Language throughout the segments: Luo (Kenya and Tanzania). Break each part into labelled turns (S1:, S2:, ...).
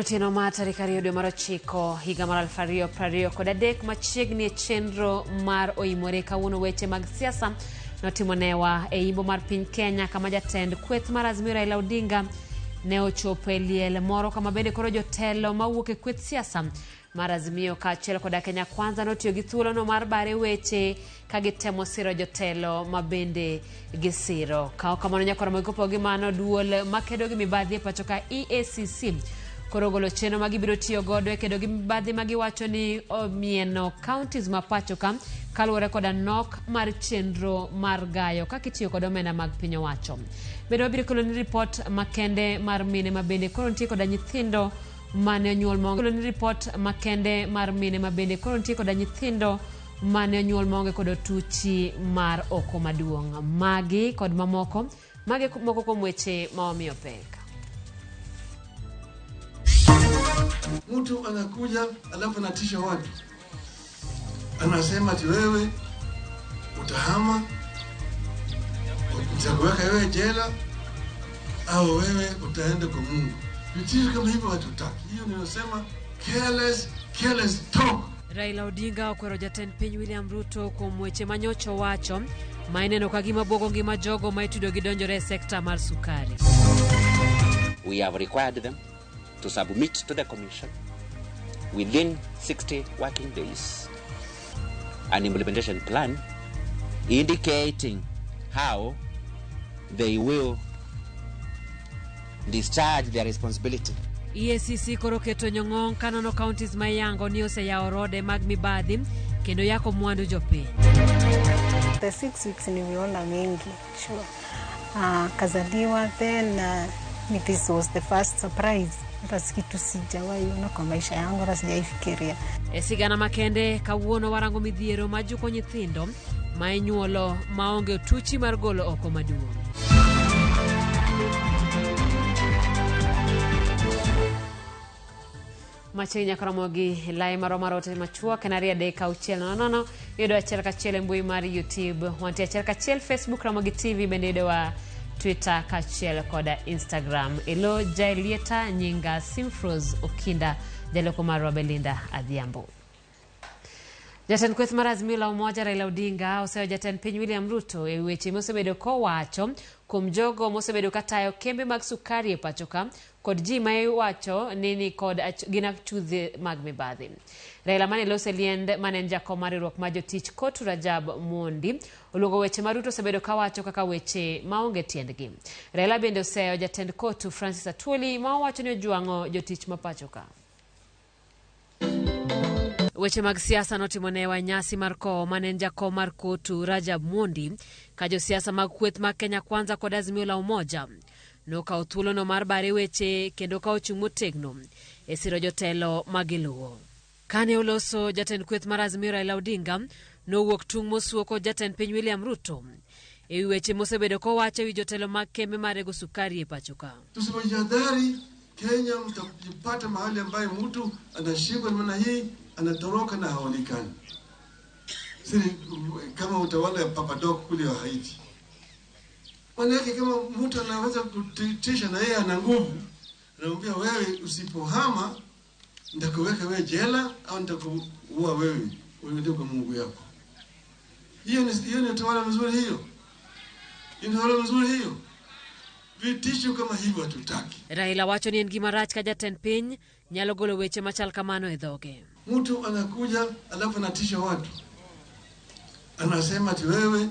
S1: otieno mar tarik 2 dwe mar 9 higa mar 2023 machiegni e chenro mar oimore kawuono weche mag siasa notimo newa e imbo mar piny Kenya kama jatend kweth mar Azimio Raila Odinga ne ochopo e liel moro kama bende koro jotelo mawuok e kweth siasa mar Azimio kaachiel koda Kenya Kwanza notiyo gi thuolono mar bare weche ka gitemo siro jotelo ma bende gisiro. Ka ok kamano nyakoro moikopo gi mano duol makedo gi mibadhi e pacho ka EACC koro ogolo chenro ma gibiro tiyo godo e kedo gi mibadhi ma giwacho ni omieno counties ma pacho ka kaluwore koda nok mar chenro mar gayo kaka itiyo kod omenda mag piny owacho. Bende wabiro kelo ni ripot makende mar mine ma bende koro nitie koda nyithindo mane onyuol maonge ni ripot makende mar mine ma bende koro nitie koda nyithindo mane onyuol maonge kod otuchi mar oko maduong'. Magi kod mamoko, magi moko kuom weche ma wamiyo pek.
S2: Mtu anakuja alafu anatisha watu, anasema ati wewe utahama, nitakuweka wewe jela au wewe utaenda kwa Mungu. Vitisho kama hivyo hatutaki. Hiyo ninasema careless, careless talk.
S1: Raila Odinga okwero jatend piny William Ruto kuom weche manyocha owacho ma ineno ka gima bwogo ngima jogo ma itudo gi donjore e sekta mar sukari.
S3: We have required them to submit to the Commission within 60 working days an implementation plan indicating how they will discharge their responsibility.
S1: EACC koro keto nyong'ong kanono counties ma iyango ni oseyawo rode mag mibadhi kendo yako mwandu jopiny.
S4: The 6 weeks nimeona mengi sure. Kazaliwa then this was the first surprise. Hata kitu sijawahi ona kwa maisha yangu, hata sijaifikiria.
S1: E sigana makende kawuono warango midhiero majuko nyithindo ma inyuolo maonge otuchi mar golo oko maduong'. Machiegni nyaka romo gi lai marwa mar ote machuok en 2 3 6 0 0 yudo 1 1 e mbui mar YouTube, wantie 1 1 Facebook Ramogi TV, bende yudowa Twitter kaachiel koda Instagram. Elo Jaelieta nyinga Simfros Okinda, jaloko marwa Belinda Adhiambo. Jatend kweth mar Azimio la Umoja Raila Odinga oseyo jatend piny William Ruto e weche mosebedo kowacho kuom jogo mosebedo katayo kembe mag sukari e pacho ka kod ji ma iwacho ni ni kod gin achudhe mag mibadhi. Raila mane loso e liend mane en jakom mar riwruok mar jotich Kotu Rajab Mondi oluongo weche ma Ruto osebedo kawacho kaka weche maonge tiendgi. Raila bende oseyo jatend Kotu Francis Atwoli ma owacho ni ojwang'o jotich ma pacho ka. Weche mag siasa notimo newa nyasi mar kowo mane en jakom mar Kotu Rajab Mondi ka josiasa mag kweth mag Kenya Kwanza kod Azimio la Umoja nokawo thuolono mar bare weche kendo ka ochung' motegno e siro jotelo magiluwo. Kane oloso jatend kweth mar Azimio Raila Odinga nowuok tung' mosuo kod jatend piny William Ruto e wi weche mosebedo kowacho e wi jotelo mag kembe marego sukari e pacho ka.
S2: Tusipojihadhari Kenya mtajipata mahali ambaye mtu anashikwa namna hii anatoroka na haonekani. Siri kama utawala ya Papa Doc kule wa Haiti. Manake kama mtu anaweza kutisha na yeye ana nguvu, anamwambia wewe usipohama nitakuweka wewe jela au nitakuua wewe, uende kwa Mungu yako. Hiyo ni utawala mzuri hiyo. Ni utawala mzuri hiyo. Vitisho kama hivyo hatutaki.
S1: Raila wacho ni en gima rach ka jatend piny nyalo golo weche machal kamano e dhoge.
S2: Mtu anakuja alafu anatisha watu, anasema ati wewe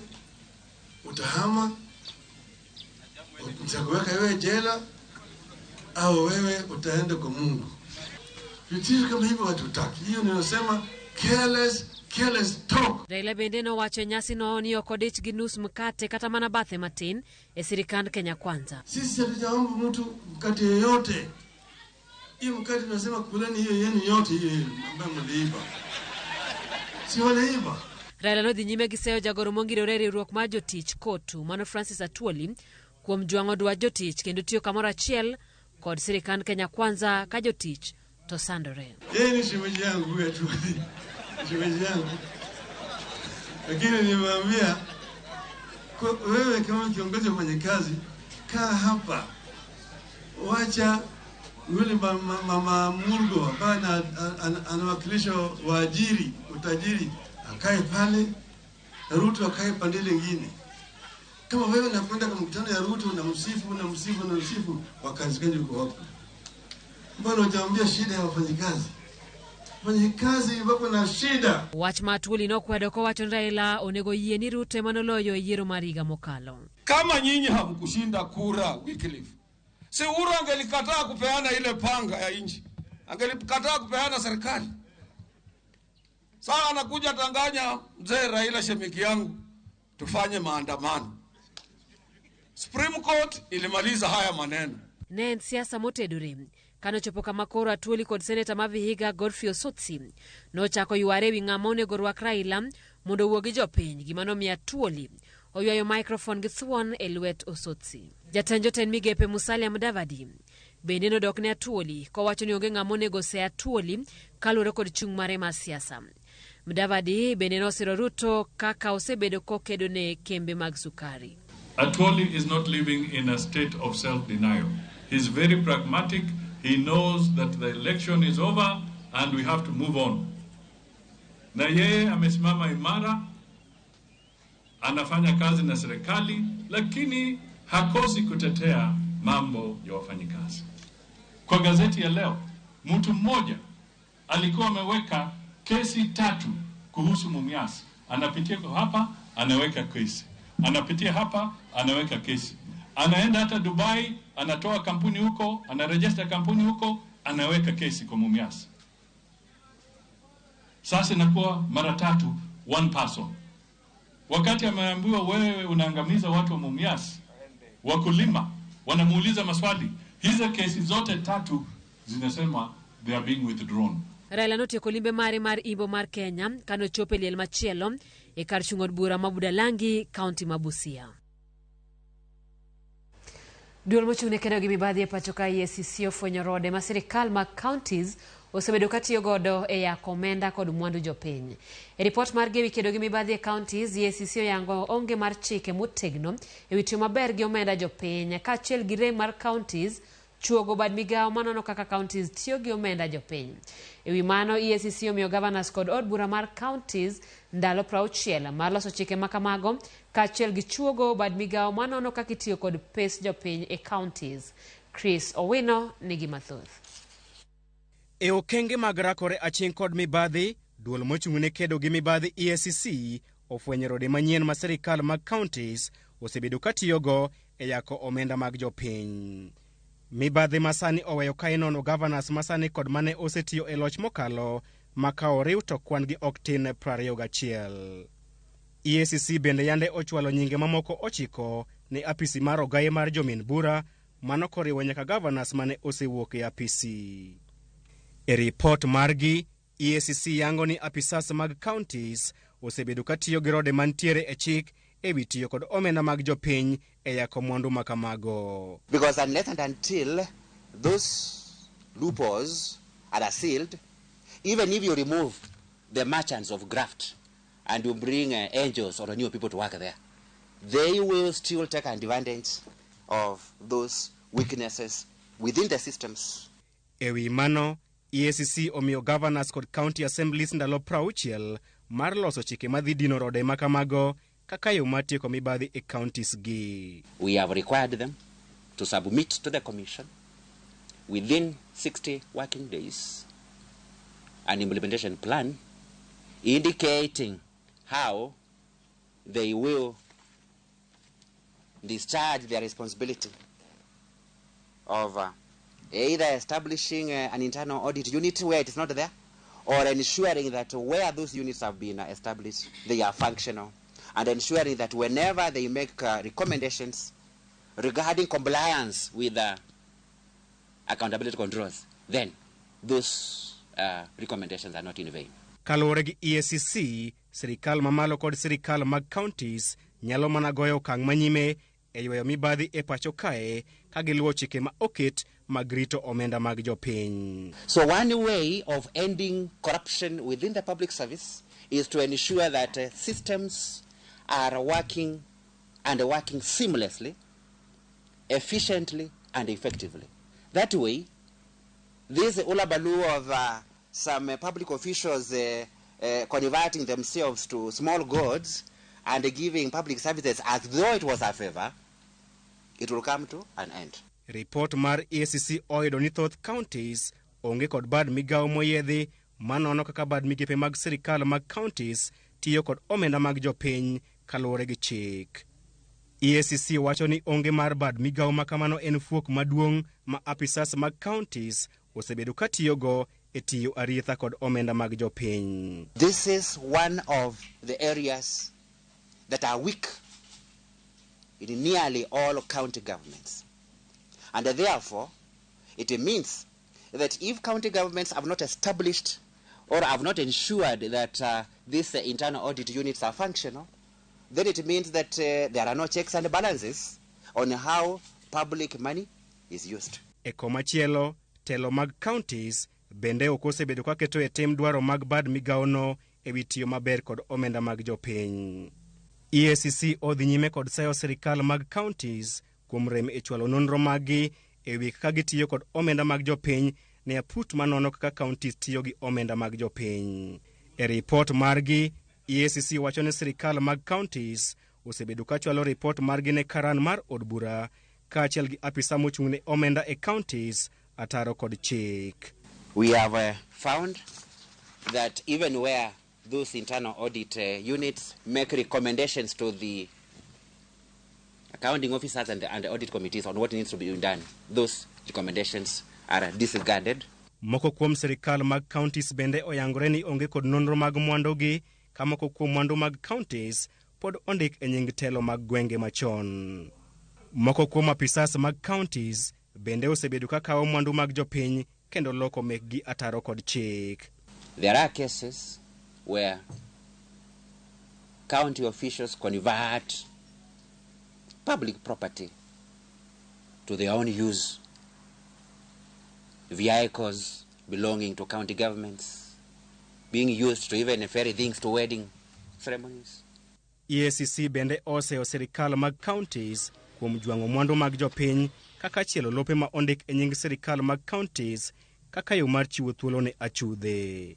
S2: utahama, nitakuweka wewe jela au wewe utaenda kwa Mungu. Vitisho kama hivyo hatutaki. Hiyo ninasema careless, careless talk.
S1: Raila bende nowacho e nyasi no ni ok odich gi nus mkate kata mana bathe matin e sirikand Kenya Kwanza.
S2: Sisi hatujaomba mtu mkate yoyote. Hiyo mkate tunasema kuleni hiyo yenu yote hiyo yenu ambayo mliiba. Si waliiba.
S1: Raila nodhi nyime gi seyo jagoro mongirore e riwruok mar jotich Kotu mano Francis Atwoli kuom jwang'o dwach jotich kendo tiyo kamoro achiel kod sirikand Kenya Kwanza ka jotich to sandore.
S2: Yeye ni shemeji yangu huyu Atwoli. Shemeji yangu. Lakini nimemwambia wewe kama kiongozi wa wafanyakazi kaa hapa. Wacha Yule mama Murgo ambaye anawakilisha waajiri, utajiri, akae pale, na Ruto akae pande lingine. Kama wewe unakwenda kwa mkutano ya Ruto unamsifu, unamsifu, unamsifu, wakazi uko wapi? Mbona hujaambia shida ya wafanyikazi? Wafanyikazi wako na shida.
S1: Wach ma Atwoli nokwedo kowacho ni Raila onego yie ni Ruto ema noloyo e yiero mar higa mokalo.
S5: Kama nyinyi hamkushinda kura Wycliffe, si Uhuru angelikataa kupeana ile panga ya nchi, angelikataa kupeana serikali. Sasa anakuja tanganya mzee Raila, shemiki yangu, tufanye maandamano. Supreme Court ilimaliza haya maneno.
S1: Ne en siasa motedore. Kanochopo kama koro Atwoli kod seneta ma Vihiga Godfrey Osotsi nochako yware ewi ng'ama onego rwak Raila mondo owuo gi jopiny, gima nomiyo Atwoli oywayo microphone gi thuon e lwet Osotsi. Jatend jotend migepe Musalia Mudavadi bende nodok ne Atwoli kowacho ni onge ng'ama onego se Atwoli kaluwore kod chung' mare mar siasa. Mudavadi bende nosiro Ruto kaka osebedo kokedo ne kembe mag sukari.
S6: Atwoli is not living in a state of self-denial. He's very pragmatic. He knows that the election is over and we have to move on. Na yeye amesimama imara, anafanya kazi na serikali, lakini hakosi kutetea mambo ya wafanyikazi. Kwa gazeti ya leo, mtu mmoja alikuwa ameweka kesi 3 kuhusu Mumias. Anapitia hapa, anaweka kesi. Anapitia hapa, anaweka kesi. Anaenda hata Dubai, anatoa kampuni huko, anaregister kampuni huko, anaweka kesi kwa Mumias. Sasa inakuwa mara 3, one person. Wakati ameambiwa wewe unaangamiza watu wa Mumias, wakulima, wanamuuliza maswali. Hizo kesi zote 3 zinasema they are being withdrawn.
S1: Raila notieko limbe mare mar imbo mar Kenya kanochopo e liel machielo e kar chung' od bura ma Budalangi, kaunti ma Busia. Duol mochung' ne kedo gi mibadhi e pacho ka EACC ofwenyo rode ma sirikal mag counties osebedo katiyo godo e yako omenda kod mwandu jopiny. E ripot mar ewi kedo gi mibadhi e counties, EACC oyango onge mar chike motegno ewi tiyo maber gi omenda jopiny kaachiel gi rem mar counties chuogo bad migawo manono kaka counties tiyo gi omenda jopiny. Ewi mano, EACC omiyo governors kod od bura mar counties ndalo 60 mar loso chike makamago kaachiel gi chuogo bad migawo manono kaka itiyo kod pes jopiny e counties. Chris Owino nigi mathoth.
S7: E okenge mag rakore aching' kod mibadhi, duol mochung' ne kedo gi mibadhi EACC ofwenyo rode manyien ma sirikal mag counties osebedo katiyogo e yako omenda mag jopiny. Mibadhi masani oweyo ka inono governors masani kod mane osetiyo e loch mokalo ma ka oriw to kwan gi ok tin 21. EACC bende yande ochwalo nyinge mamoko 9 ne apisi mar ogaye mar jomin bura, mano koriwo nyaka governors mane osewuok e apisi. E ripot margi, EACC yango ni apisas mag counties osebedo katiyo gi rode mantiere e chik ewi tiyo kod omenda mag jopiny e yako mwandu makamago.
S3: Because unless and until those loopholes are sealed, even if you remove the merchants of graft and you bring angels or new people to work there, they will still take advantage of those weaknesses within the systems.
S7: Ewi mano, EACC omiyo governors kod county assemblies ndalo 60 mar loso chike madhi dino rode makamago kaka yo mar tieko mibadhi e counties gi.
S3: We have required them to submit to the commission within 60 working days an implementation plan indicating how they will discharge their responsibility of either establishing an internal audit unit where it is not there, or ensuring that where those units have been established, they are functional, and ensuring that whenever they make recommendations regarding compliance with accountability controls, then those recommendations are not in vain.
S7: Kaluwore gi EACC, sirikal mamalo kod sirikal mag counties nyalo mana goyo okang' manyime e ywayo mibadhi e pacho kae ka giluwo chike ma oket mag rito omenda mag jopiny.
S3: So one way of ending corruption within the public service is to ensure that systems are working and working seamlessly, efficiently and effectively. That way, This hullabaloo of some public officials converting themselves to small gods and giving public services as though it was a favor, it will come to an end.
S7: Report mar EACC oyudo ni thoth counties onge kod bad migawo moyiedhi manono kaka bad migepe mag sirikal mag counties tiyo kod omenda mag jopiny kaluwore gi chik. EACC wacho ni onge mar bad migawo ma kamano en fuok maduong' ma apisas mag counties osebedo ka tiyogo e tiyo aritha kod omenda mag jopiny.
S3: This is one of the areas that are weak in nearly all county governments. And therefore, it means that if county governments have not established or have not ensured that these internal audit units are functional, then it means that there are no checks and balances on how public money is used.
S7: E komachielo, telo mag counties bende ok osebedo ka keto e tim dwaro mag bad migawono e wi tiyo maber kod omenda mag jopiny. EACC odhi nyime kod sayo sirikal mag counties kuom rem e chwalo nonro maggi e wi kaka gitiyo kod omenda mag jopiny ne aput manono kaka counties tiyo gi omenda mag jopiny. E ripot margi, EACC wacho ni sirikal mag counties osebedo ka chwalo ripot margi ne karan mar od bura kaachiel gi apisa mochung' ne omenda e counties ataro kod chik.
S3: We have found that even where those internal audit units make recommendations to the accounting officers and the audit committees on what needs to be done, those recommendations are disregarded.
S7: Moko kuom sirikal mag counties bende oyangore ni onge kod nonro mag mwandugi ka moko kuom mwandu mag counties pod ondik e nying telo mag gwenge machon. Moko kuom apisas mag counties bende osebedo ka kawo mwandu mag jopiny kendo loko mekgi ataro kod chik.
S3: There are cases where county officials convert public property to their own use. Vehicles belonging to county governments being used to even ferry things to wedding ceremonies.
S7: EACC bende oseyo sirikal mag counties kuom jwang'o mwandu mag jopiny kaka chielo lope ma ondik e nying sirikal mag counties kaka yo mar chiwo thuolo ne achudhe.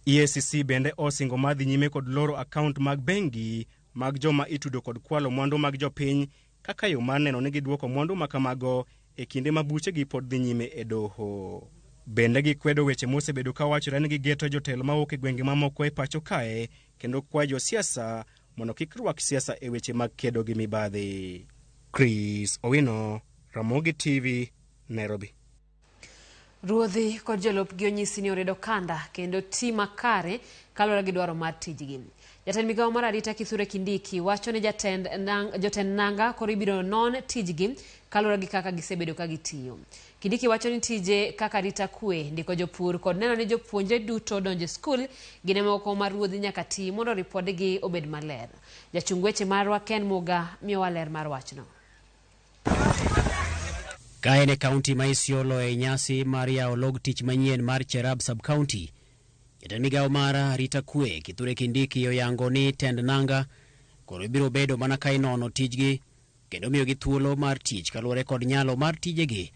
S7: EACC bende osingo mar dhi nyime kod loro akaont mag bengi mag joma itudo kod kwalo mwandu mag jopiny kaka yo mar neno ni gidwoko mwandu ma kamago e kinde ma buchegi pod dhi nyime e doho. Bende gikwedo weche mosebedo ka wachore ni gigeto jotelo mawuok e gwenge mamoko e pacho kae kendo kwayo josiasa mondo kik rwak siasa e weche mag kedo gi mibadhi. Chris Owino, Ramogi TV, Nairobi.
S1: Ruodhi kod jolupgi onyisi ni oredo kanda kendo ti makare kaluwore gi dwaro mar tijgi. Jatend migawo mar arita Kithure Kindiki wacho ni jotend nanga koro ibiro non tijgi kaluwore gi kaka gisebedo ka gitiyo. Kindiki wacho ni tije kaka arita kwe, ndiko jopur kod neno ni jopuonjre duto donjo e skul gin moko ma ruodhi nyaka ti mondo ripodgi obed maler. Jachung weche marwa Ken Muga miyowa ler mar wachno.
S8: Ka en e kaunti ma Isiolo e nyasi mar yawo log tich manyien mar Cherab Sub-County, jatend migawo mar arita kwe Kithure Kindiki oyango ni tend nanga koro ibiro bedo mana ka inono tijgi kendo miyogi thuolo mar tich kaluwore kod nyalo mar tijegi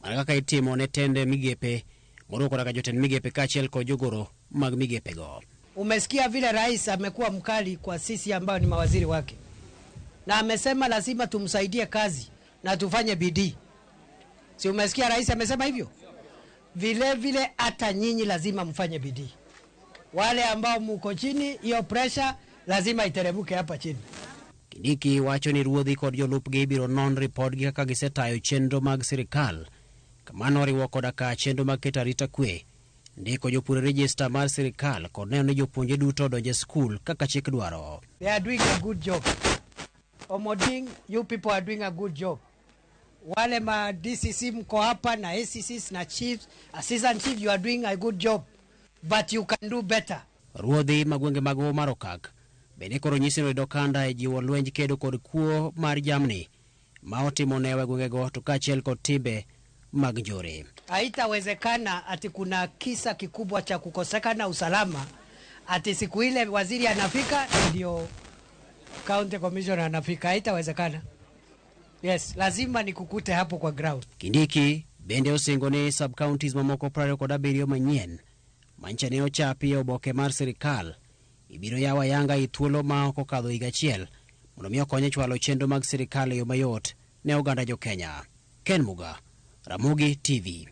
S8: mana kaka itimo ne tend migepe moriwo koda ka jotend migepe kaachiel kod jogoro mag migepego.
S9: Umesikia vile rais amekuwa mkali kwa sisi ambao ni mawaziri wake, na amesema lazima tumsaidie kazi na tufanye bidii. Si umesikia rais amesema hivyo? Vile vile hata nyinyi lazima mfanye bidii. Wale ambao mko chini, hiyo pressure lazima iteremuke hapa chini.
S8: Kindiki wacho ni ruodhi kod jolupgi ibiro non ripodgi kaka gisetayo chenro mag sirikal. Kamano oriwo koda ka chenro mag keto arita kwe, ndiko jopur e rejista mar sirikal kod neno ni jopuonjre duto odonjo e skul kaka chik dwaro.
S9: They are doing a good job. Omoding, you people are doing a good job. Wale ma DCC mko hapa na ACCs na chiefs, assistant chief, you are doing a good job, but you can do better.
S8: Ruodhi mag gwenge mag Hoho mar Okak bende koro nyisi ni orido kanda e jiwo lwenj kedo kod kuo mar jamni ma otimo newa e gwengego to kaachiel kod timbe mag njore.
S9: Haitawezekana ati kuna kisa kikubwa cha kukosekana usalama ati siku ile waziri anafika ndio county commissioner anafika. Haitawezekana. Yes, lazima nikukute hapo kwa ground.
S8: Kindiki Bende osingo ni sub-counties mamoko 27 manyien mancha ne ochapi e oboke mar sirikal ibiro yaw ayanga e thuolo ma ok okadho higa achiel mondo mi okony e chwalo chenro mag sirikal e yo mayot ne oganda jo Kenya. Ken Muga, Ramogi TV.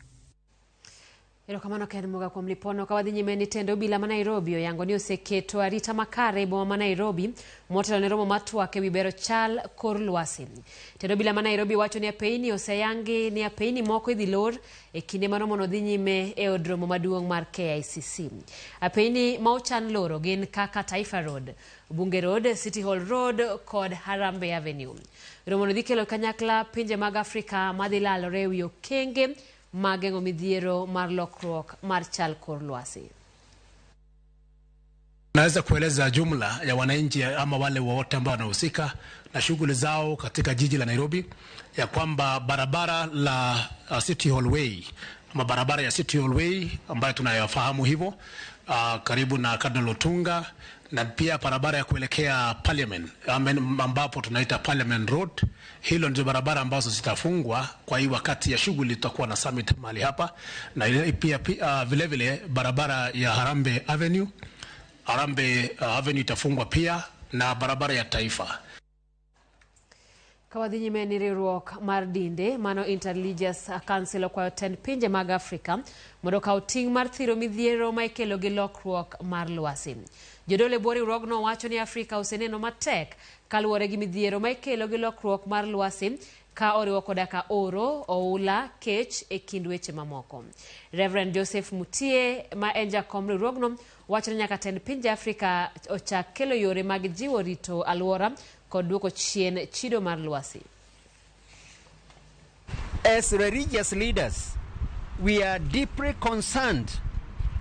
S1: Erokamano Ken Muga kuom lipono. Ka wadhi nyime ni tend obila ma Nairobi oyango ni oseketo arita makare e boma ma Nairobi motelo ne romo mar twak ewi bero chal kor lwasi. Tend obila ma Nairobi wacho ni apeini oseyangi ni apeini moko idhi lor e kinde ma romono dhi nyime e od romo maduong' mar KICC. Apeini ma ochan loro gin kaka Taifa Road, Bunge Road, City Hall Road kod Harambee Avenue. Romono dhi kelo kanyakla pinje mag Afrika madhi lalore ewi okenge mag geng'o midhiero mar lokruok mar chal kor lwasi.
S10: Naweza kueleza jumla ya wananchi ama wale wote ambao wanahusika na shughuli zao katika jiji la Nairobi ya kwamba barabara la City Hall Way ama barabara ya City Hall Way ambayo tunayofahamu hivyo, karibu na Cardinal Otunga, na pia barabara ya kuelekea Parliament ambapo tunaita Parliament Road. Hilo ndio barabara ambazo zitafungwa kwa hii wakati ya shughuli tutakuwa na summit mahali hapa, na pia vile vile barabara ya Harambee Avenue, Harambee Avenue itafungwa pia na barabara ya Taifa.
S1: Ka wadhi nyime ni riwruok mar dinde mano Interreligious Council okwayo tend pinje mag Afrika mondo okaw ting' mar thiro midhiero ma ikelo gi lokruok mar lwasi. Jodolo e bwo riwruogno wacho ni Afrika oseneno matek kaluwore gi midhiero ma ikelo gi lokruok mar lwasi ka oriwo koda ka oro, oula, kech e kind weche mamoko. Reverend Joseph Mutie ma en jakom riwruogno wacho ni nyaka tend pinje Afrika ochak kelo yore mag jiwo rito alwora kod duoko chien chido mar lwasi.
S11: As religious leaders, we are deeply concerned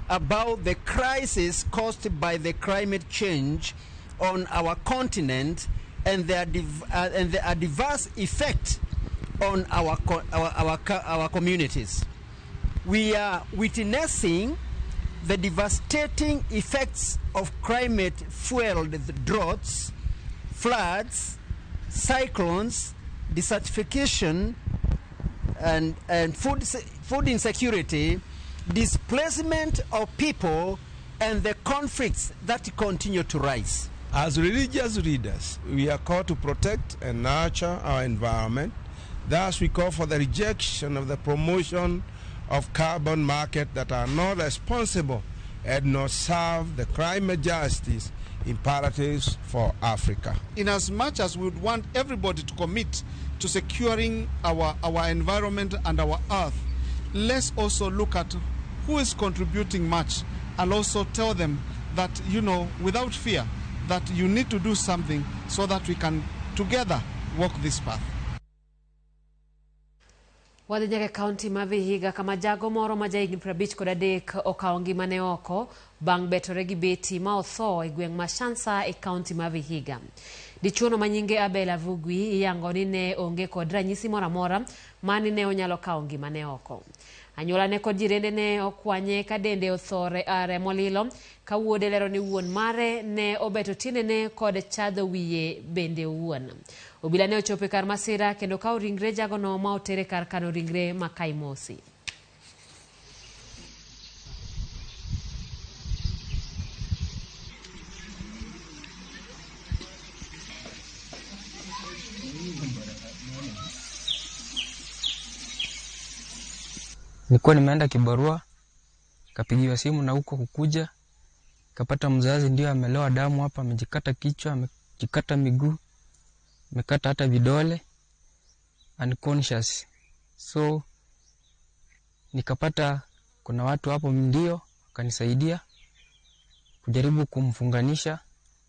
S11: about the crisis caused by the climate change on our continent and the adverse effect on our communities. We are witnessing the devastating effects of climate-fueled droughts, floods, cyclones, desertification, and food insecurity, displacement of people, and the conflicts that continue to rise.
S12: As religious leaders, we are called to protect and nurture our environment. Thus, we call for the rejection of the promotion of carbon markets that are not responsible and not serve the climate justice imperatives for Africa.
S13: In as much as we would want everybody to commit to securing our environment and our earth, let's also look at who is contributing much and also tell them that, you know, without fear, that you need to do something so that we can together walk this path.
S1: Wadhi nyaka e kaunti ma Vihiga kama jago moro ma jahigni 53 okawo ngimane oko bang' betore gi beti ma otho e gweng' ma Shansa e kaunti ma Vihiga. Dichuono ma nyinge Abel Avugwi iyango ni ne onge kod ranyisi moro amora mani ne onyalo kawo ngimane oko. Anyuolane kod jirende ne okwanye ka dende otho remo lilo ka wuode lero ni wuon mare ne obeto tiendene kod chadho wiye bende owuon. Obila ne ochopo e kar masira kendo kawo ringre jagono ma otere kar kano ringre ma Kaimosi.
S14: Nilikuwa nimeenda kibarua, kapigiwa simu na huko kukuja, kapata mzazi ndio amelewa damu hapa, amejikata kichwa, amejikata miguu, amekata hata vidole, unconscious. So nikapata kuna watu hapo ndio wakanisaidia kujaribu kumfunganisha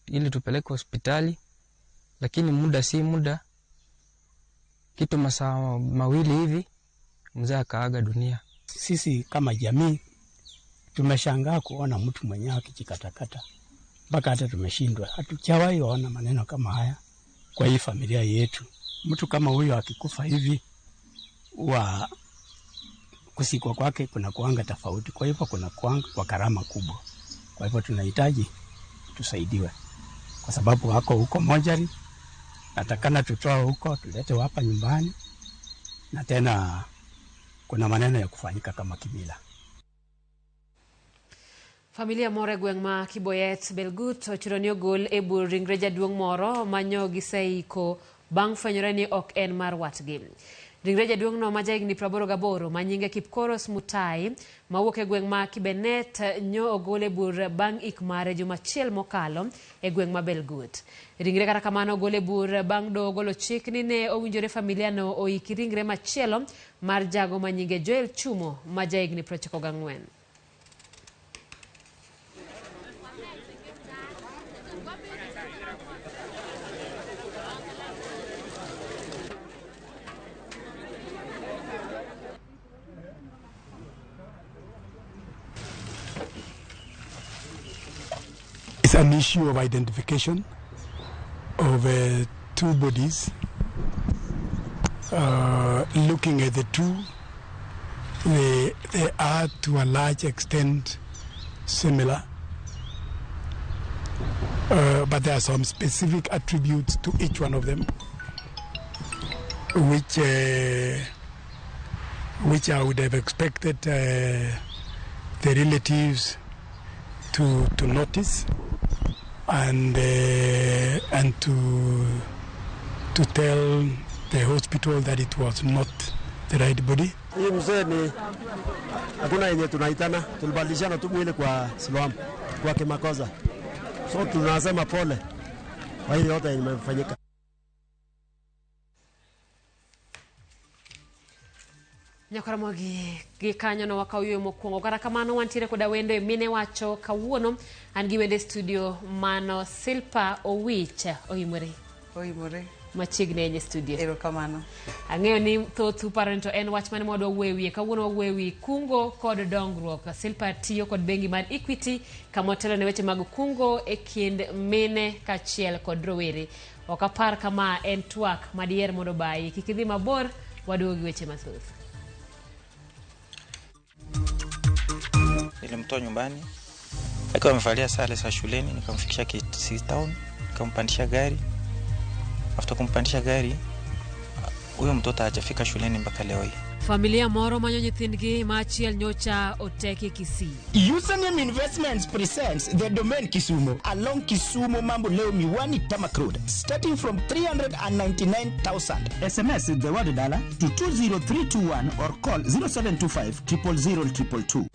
S14: ili tupeleke hospitali, lakini muda si muda, kitu masaa mawili hivi mzee akaaga dunia.
S15: Sisi kama jamii tumeshangaa kuona mtu mwenyewe akijikatakata mpaka hata tumeshindwa. Hatujawahi ona maneno kama haya kwa hii familia yetu. Mtu kama huyo akikufa hivi, wa kusikwa kwake kuna kuanga tofauti. Kwa hivyo kuna kuanga kwa gharama kubwa. Kwa hivyo tunahitaji tusaidiwe, kwa sababu wako huko mojari, natakana tutoe huko tulete hapa nyumbani, na tena Kuna maneno ya kufanyika kama kimila.
S1: Familia moro e gweng' ma Kiboyet Belgut ochuno ni ogol e bur ringre jaduong' moro ma nyo giseiko bang' fwenyore ni ok en mar watgi. Ringre jaduong'no ma jahigni 88 ma nyinge Kipkoros Mutai mawuok e gweng' ma Kibenet nyo ogol e bur bang' ik mare juma achiel mokalo e gweng' ma Belgut. Ringre kata kamano ogol e bur bang' doho golo chik ni ne owinjore familiano oiki ringre machielo mar jago ma nyinge Joel Chumo ma jahigni 94.
S2: It's an issue of identification of two bodies. Looking at the two, they are to a large extent similar, but there are some specific attributes to each one of them, which I would have expected the relatives to notice and to tell the hospital that it was not the right body.
S16: Hii mzee ni hakuna yenye tunaitana, tulibadilishana tu mwili kwa Siloam kwa kimakosa. So tunasema pole kwa hiyo yote imefanyika.
S1: Nyakaramogi gi kanyo no wakaw yweyo mokwongo. Kata kamano wantiere koda wendo e mine wacho kawuono. An gi wende studio mano Silpa Owich. Oimore.
S17: Oimore.
S1: Machiegni ahinya e studio.
S17: Erokamano.
S1: Ang'eyo ni thoth uparo ni to en wach mane mwadwa wuoyo e wiye. Kawuono wawuoyo e wi kungo kod dongruok. Silpa tiyo kod bengi mar Equity kama otelo ne weche mag kungo e kind mine kaachiel kod rowere. Ok apar kama en twak madier mondo obayi. Kik idhi mabor, waduogo gi weche mathoth.
S18: Nilimtoa nyumbani akiwa amevalia sare za shuleni, nikamfikisha Kisii Town, nikampandisha gari. After kumpandisha gari, huyo mtoto hajafika shuleni mpaka leo hii.
S1: Familia moro manyo nyithindgi ma achiel nyocha oteki Kisii.
S19: Username Investments presents the Domain Kisumu along Kisumu Mambo Leo Miwani Tamak Road, starting from 399,000. SMS the word dollar to 20321 or call 0725 000 222.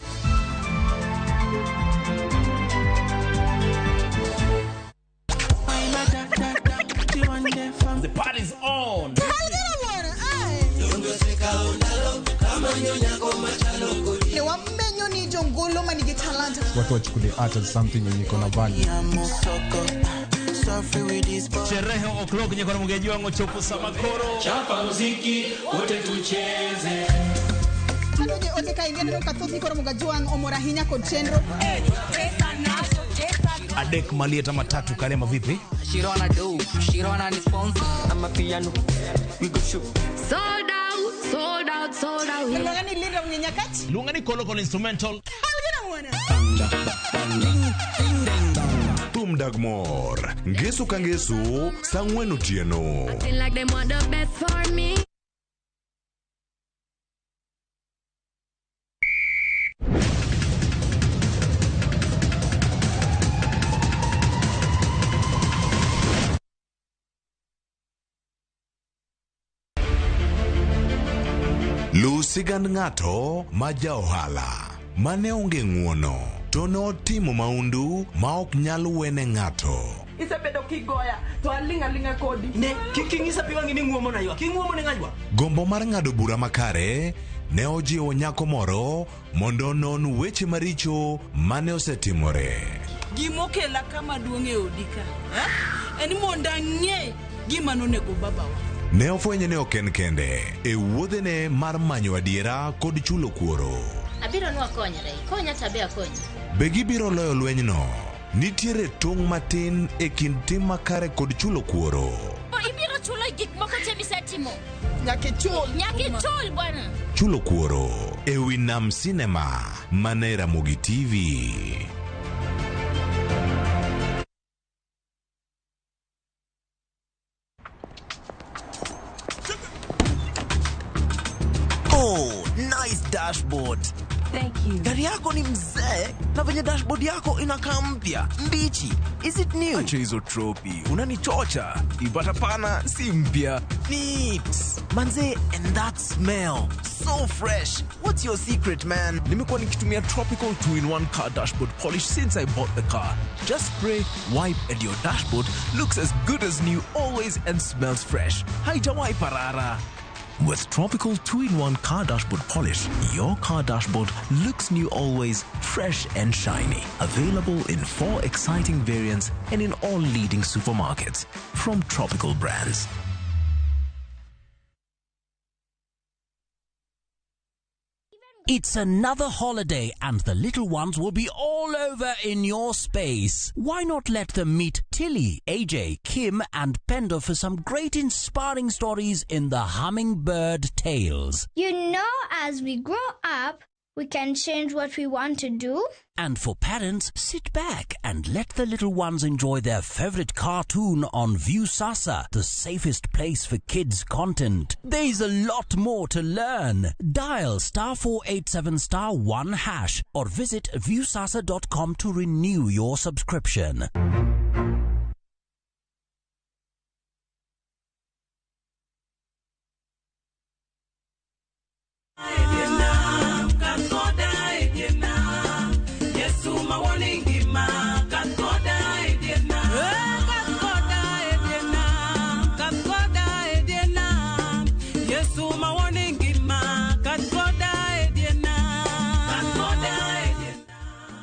S20: The party's on.
S21: Watu wachukulie art as something yenye iko na value.
S20: Sherehe o'clock nyeko mugeji wangu chopo samakoro.
S22: Chapa muziki wote tucheze.
S23: Anoje ote ka ingene ka thoth nikoro mugajuang omora hinya kod chenro.
S20: Adek malieta matatu kalema vipi?
S24: Shirona do, Shirona ni sponsor. I'm a piano. We go shoot.
S25: Sold out, sold out, sold out.
S23: Luonga ni Linda Mnyenyakati.
S20: Luonga ni Kolokol instrumental.
S26: Thum dag mor, ngeso ka ngeso, saa ang'wen otieno.
S25: Acting like they want the best for me.
S26: Luw sigand ng'ato ma ja ohala mane onge ng'uono to notimo maundu ma ok nyal wene ng'ato.
S27: Isebedo kigoya to aling' aling'a kodi.
S28: Ne kik ing'isa pi wang'i ni ng'uomo na ywak. Ing'uomo ne ng'a ywak.
S26: Gombo mar ng'ado bura makare ne ojiwo nyako moro mondo onon weche maricho mane osetimore.
S27: Gimokela kama duong' e odi ka, en mondo ang'e gima nonego babawa.
S26: Ne ofwenyo ni ok en kende e wuodhene mar manyo adiera kod chulo kuoro.
S29: Abiro nwakonyre, ikonya tabe akonyi.
S26: Be gibiro loyo lwenyno? Nitiere tong' matin e kind tim makare kod chulo kuoro.
S29: Ibiro chulo gik moko te misetimo.
S27: Nyaka ichul.
S29: Nyaka ichul bwana.
S26: Chulo kuoro e wi Nam Cinema mana Ramogi TV.
S30: Oh, nice.
S3: Nice dashboard.
S4: Thank you.
S3: Gari yako ni mzee na venye dashboard yako inakaa mpya mbichi. Is it new? Acha hizo tropi, unanichocha. Ipata pana si mpya. Neat. Manze, and that smell. So fresh. What's your secret, man? Nimekuwa nikitumia Tropical 2-in-1 car dashboard polish since I bought the car. Just spray, wipe and your dashboard looks as good as new always and smells fresh. Haijawahi parara. With Tropical 2-in-1 car dashboard polish, your car dashboard looks new always, fresh and shiny. Available in 4 exciting variants and in all leading supermarkets. From Tropical Brands.
S5: It's another holiday and the little ones will be all over in your space. Why not let them meet Tilly, AJ, Kim and Pendo for some great inspiring stories in the Hummingbird Tales.
S6: You know, as we grow up, we can change what we want to do.
S5: And for parents, sit back and let the little ones enjoy their favorite cartoon on Viusasa, the safest place for kids' content. There's a lot more to learn. Dial *487*1# or visit viusasa.com to renew your subscription.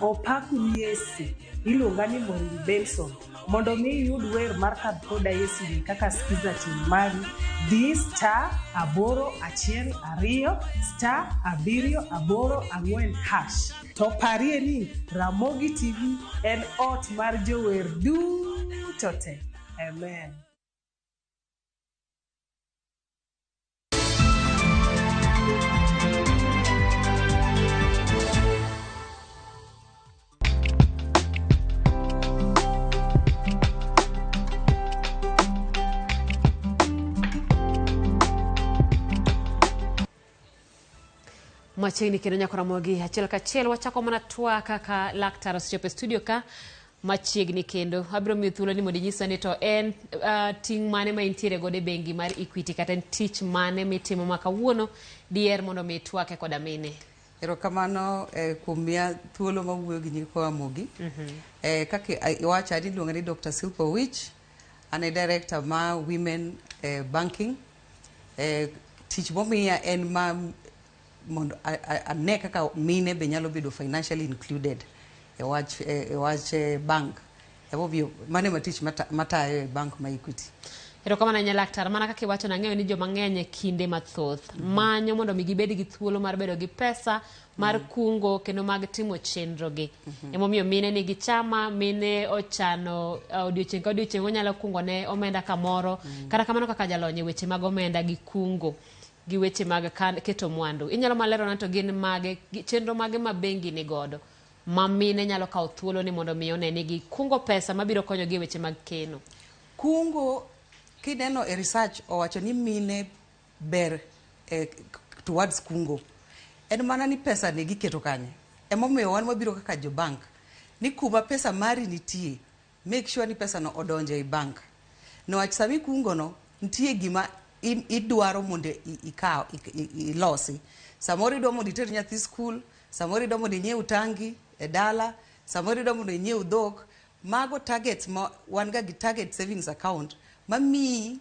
S7: Opaku Yesu iluonga ni Maureen Benson mondo mi iyud wer mar Kadh Koda Yesu ni kaka skiza tune mari di *812 *784#. To parie ni Ramogi TV en ot mar jower duto te. Amen.
S1: Machiegni kendo nyako Ramogi achiel kachiel wachako mana twak kaka laktar osechopo e studio ka machiegni kendo abiro miyo thuolo ni mondo inyisa ni to en ting' mane ma intiere godo e bengi mar Equity kata en tich mane mitimo ma kawuono diher mondo mi itwake koda mine.
S8: Erokamano kuom miya thuolo ma wuoyo gi nyikwa Ramogi. Kaka iwacho an iluonga ni Dr. Silpa Owich, an e director ma Women Banking. Tich momiya en ma mondo ane kaka mine be nyalo bedo financially included e wach bank. Emomiyo mano ema tich matayo e bank ma Equity.
S1: Erokamano ahinya laktar, mana kaka iwacho nang'eyo ni joma ng'eny e kinde mathoth manyo mondo mi gibed gi thuolo mar bedo gi pesa mar kungo kendo mag timo chenro gi. Emomiyo mine nigi chama, mine ochano odiochieng' ka odiochieng' onyalo kungo ne omenda kamoro. Kata kamano kaka jalony e weche mag omenda gi kungo gi weche mag keto mwandu. Inyalo malerona to gin mage, chenro mage ma bengi ni godo ma mine nyalo kawo thuolo ni mondo mi one ni gikungo pesa mabiro konyogi e weche mag keno.
S8: Kungo kineno e research owacho ni mine ber towards kungo. En mana ni pesa ni giketo kanye. Emomiyo wan wabiro kaka jo bank ni kuma pesa mari nitie, make sure ni pesa no odonjo e bank. Niwach sama ikungo no nitie gima idwaro mondo ikaw ilosi. Samoro idwa mondo iter nyathi skul, samoro idwa mondo inyiew tangi e dala, samoro idwa mondo inyiew dhok. Mago targets ma wan ga gi target savings account mamiyi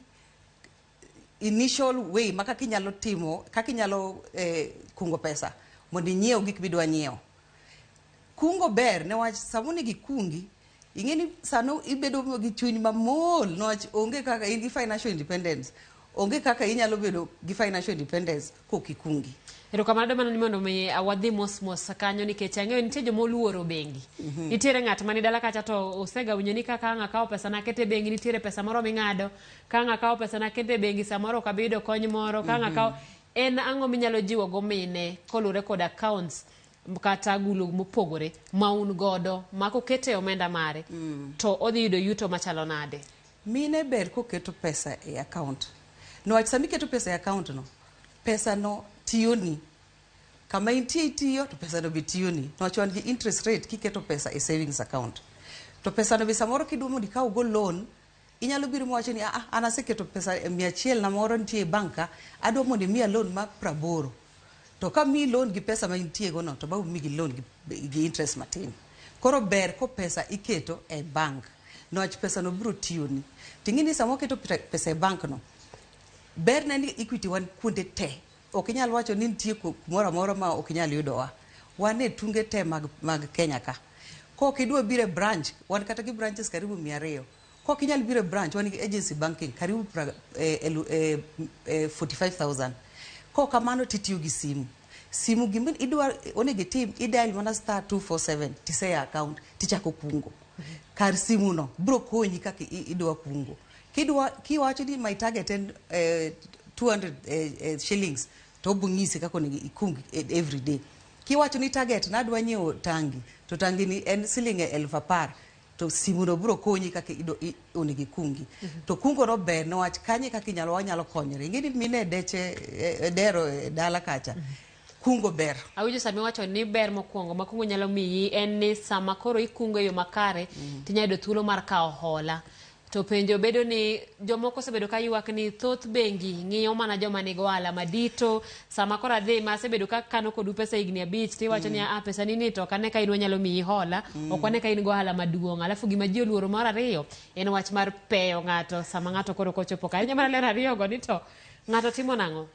S8: initial way ma kaka inyalo timo, kaka inyalo kungo pesa mondo inyiew gik midwa nyiewo. Kungo ber niwach sama onego ikungi, ing'e ni sano ibedo gi chuny mamol niwach onge kaka in gi financial independence. Onge kaka inyalo bedo gi financial independence kok ikungi.
S1: Erokamano mana ni mondo mi wadhi mos mos kanyo nikech ang'eyo nitie joma oluoro bengi. Nitiere ng'at mani dala kacha to osega winjo ni kaka ang' akawo pesa na akete bengi nitiere pesa moro ming'ado, ka ang' akawo pesa na akete bengi samoro ok abi yudo kony moro, ka ang' akawo en ang'o minyalo jiwo go mine koluwore kod accounts kata agulu mopogore ma un godo ma kokete omenda mare to odhi yudo yuto machalo nade?
S8: Mine ber koketo pesa e account. Niwach sama iketo pesa e account no, pesa no tiyoni. Kama intie itiyo to pesano be tiyoni. Niwach wan gi interest rate kiketo pesa e savings account. To pesano be samoro kidwa mondo ikaw go loan, inyalo biro miwacho ni ah, an aseketo pesa 100 na moro nitie e bank ka, adwa mondo imiya loan ma 80. To ka miyi loan gi pesa ma intie go no, to bang' miyi gi loan gi interest matin. Koro ber ko pesa iketo e bank. Niwach pesa no biro tiyoni. Ting'e ni sama waketo pesa e bank no, berne ni Equity wan kuonde te. Ok inyal wacho ni nitie kumoro amora ma ok inyal yudowa. Wan e tunge te mag Kenya ka. Kok idwa biro e branch, wan kata gi branches karibu 200. Kok inyal biro e branch, wan gi agency banking karibu 45,000. Kok kamano titiyo gi simu. Simu gima idwa onego itim, idial mana star 247 tiseya account tichako kungo. Kar simu no biro konyi kaka idwa kungo. Kidwa kiwacho ni my target en 200 shillings to obiro nyisi kaka onego ikung every day. Kiwacho ni target nadwa nyiewo tangi to tangi ni en siling 10,000 to simu no biro konyi kaka onego ikungi. To kungo no ber niwach kanye kaka inyalo wanyalo konyore. Ing'e ni mine deche dero e dala kacha. Kungo ber.
S1: Awinjo sama iwacho ni ber mokwongo ma kungo nyalo miyi en ni sama koro ikungo e yo makare tinyalo yudo thuolo mar kawo hola. To penjo bedo ni jomoko osebedo ka ywak ni thoth bengi ng'iyo mana joma nigi ohala madito. Sama koro adhi ma asebedo ka kano kodu pesa higni 5 tiwacho ni ah, pesa ni ni to ok ane ka in wanyalo miyi hola, ok wane ka in gi ohala maduong'. Alafu gima ji oluoro mar ariyo en wach mar peyo ng'ato sama ng'ato koro kochopo ka. Inyalo mana lero ariyo go ni to ng'ato timo nang'o?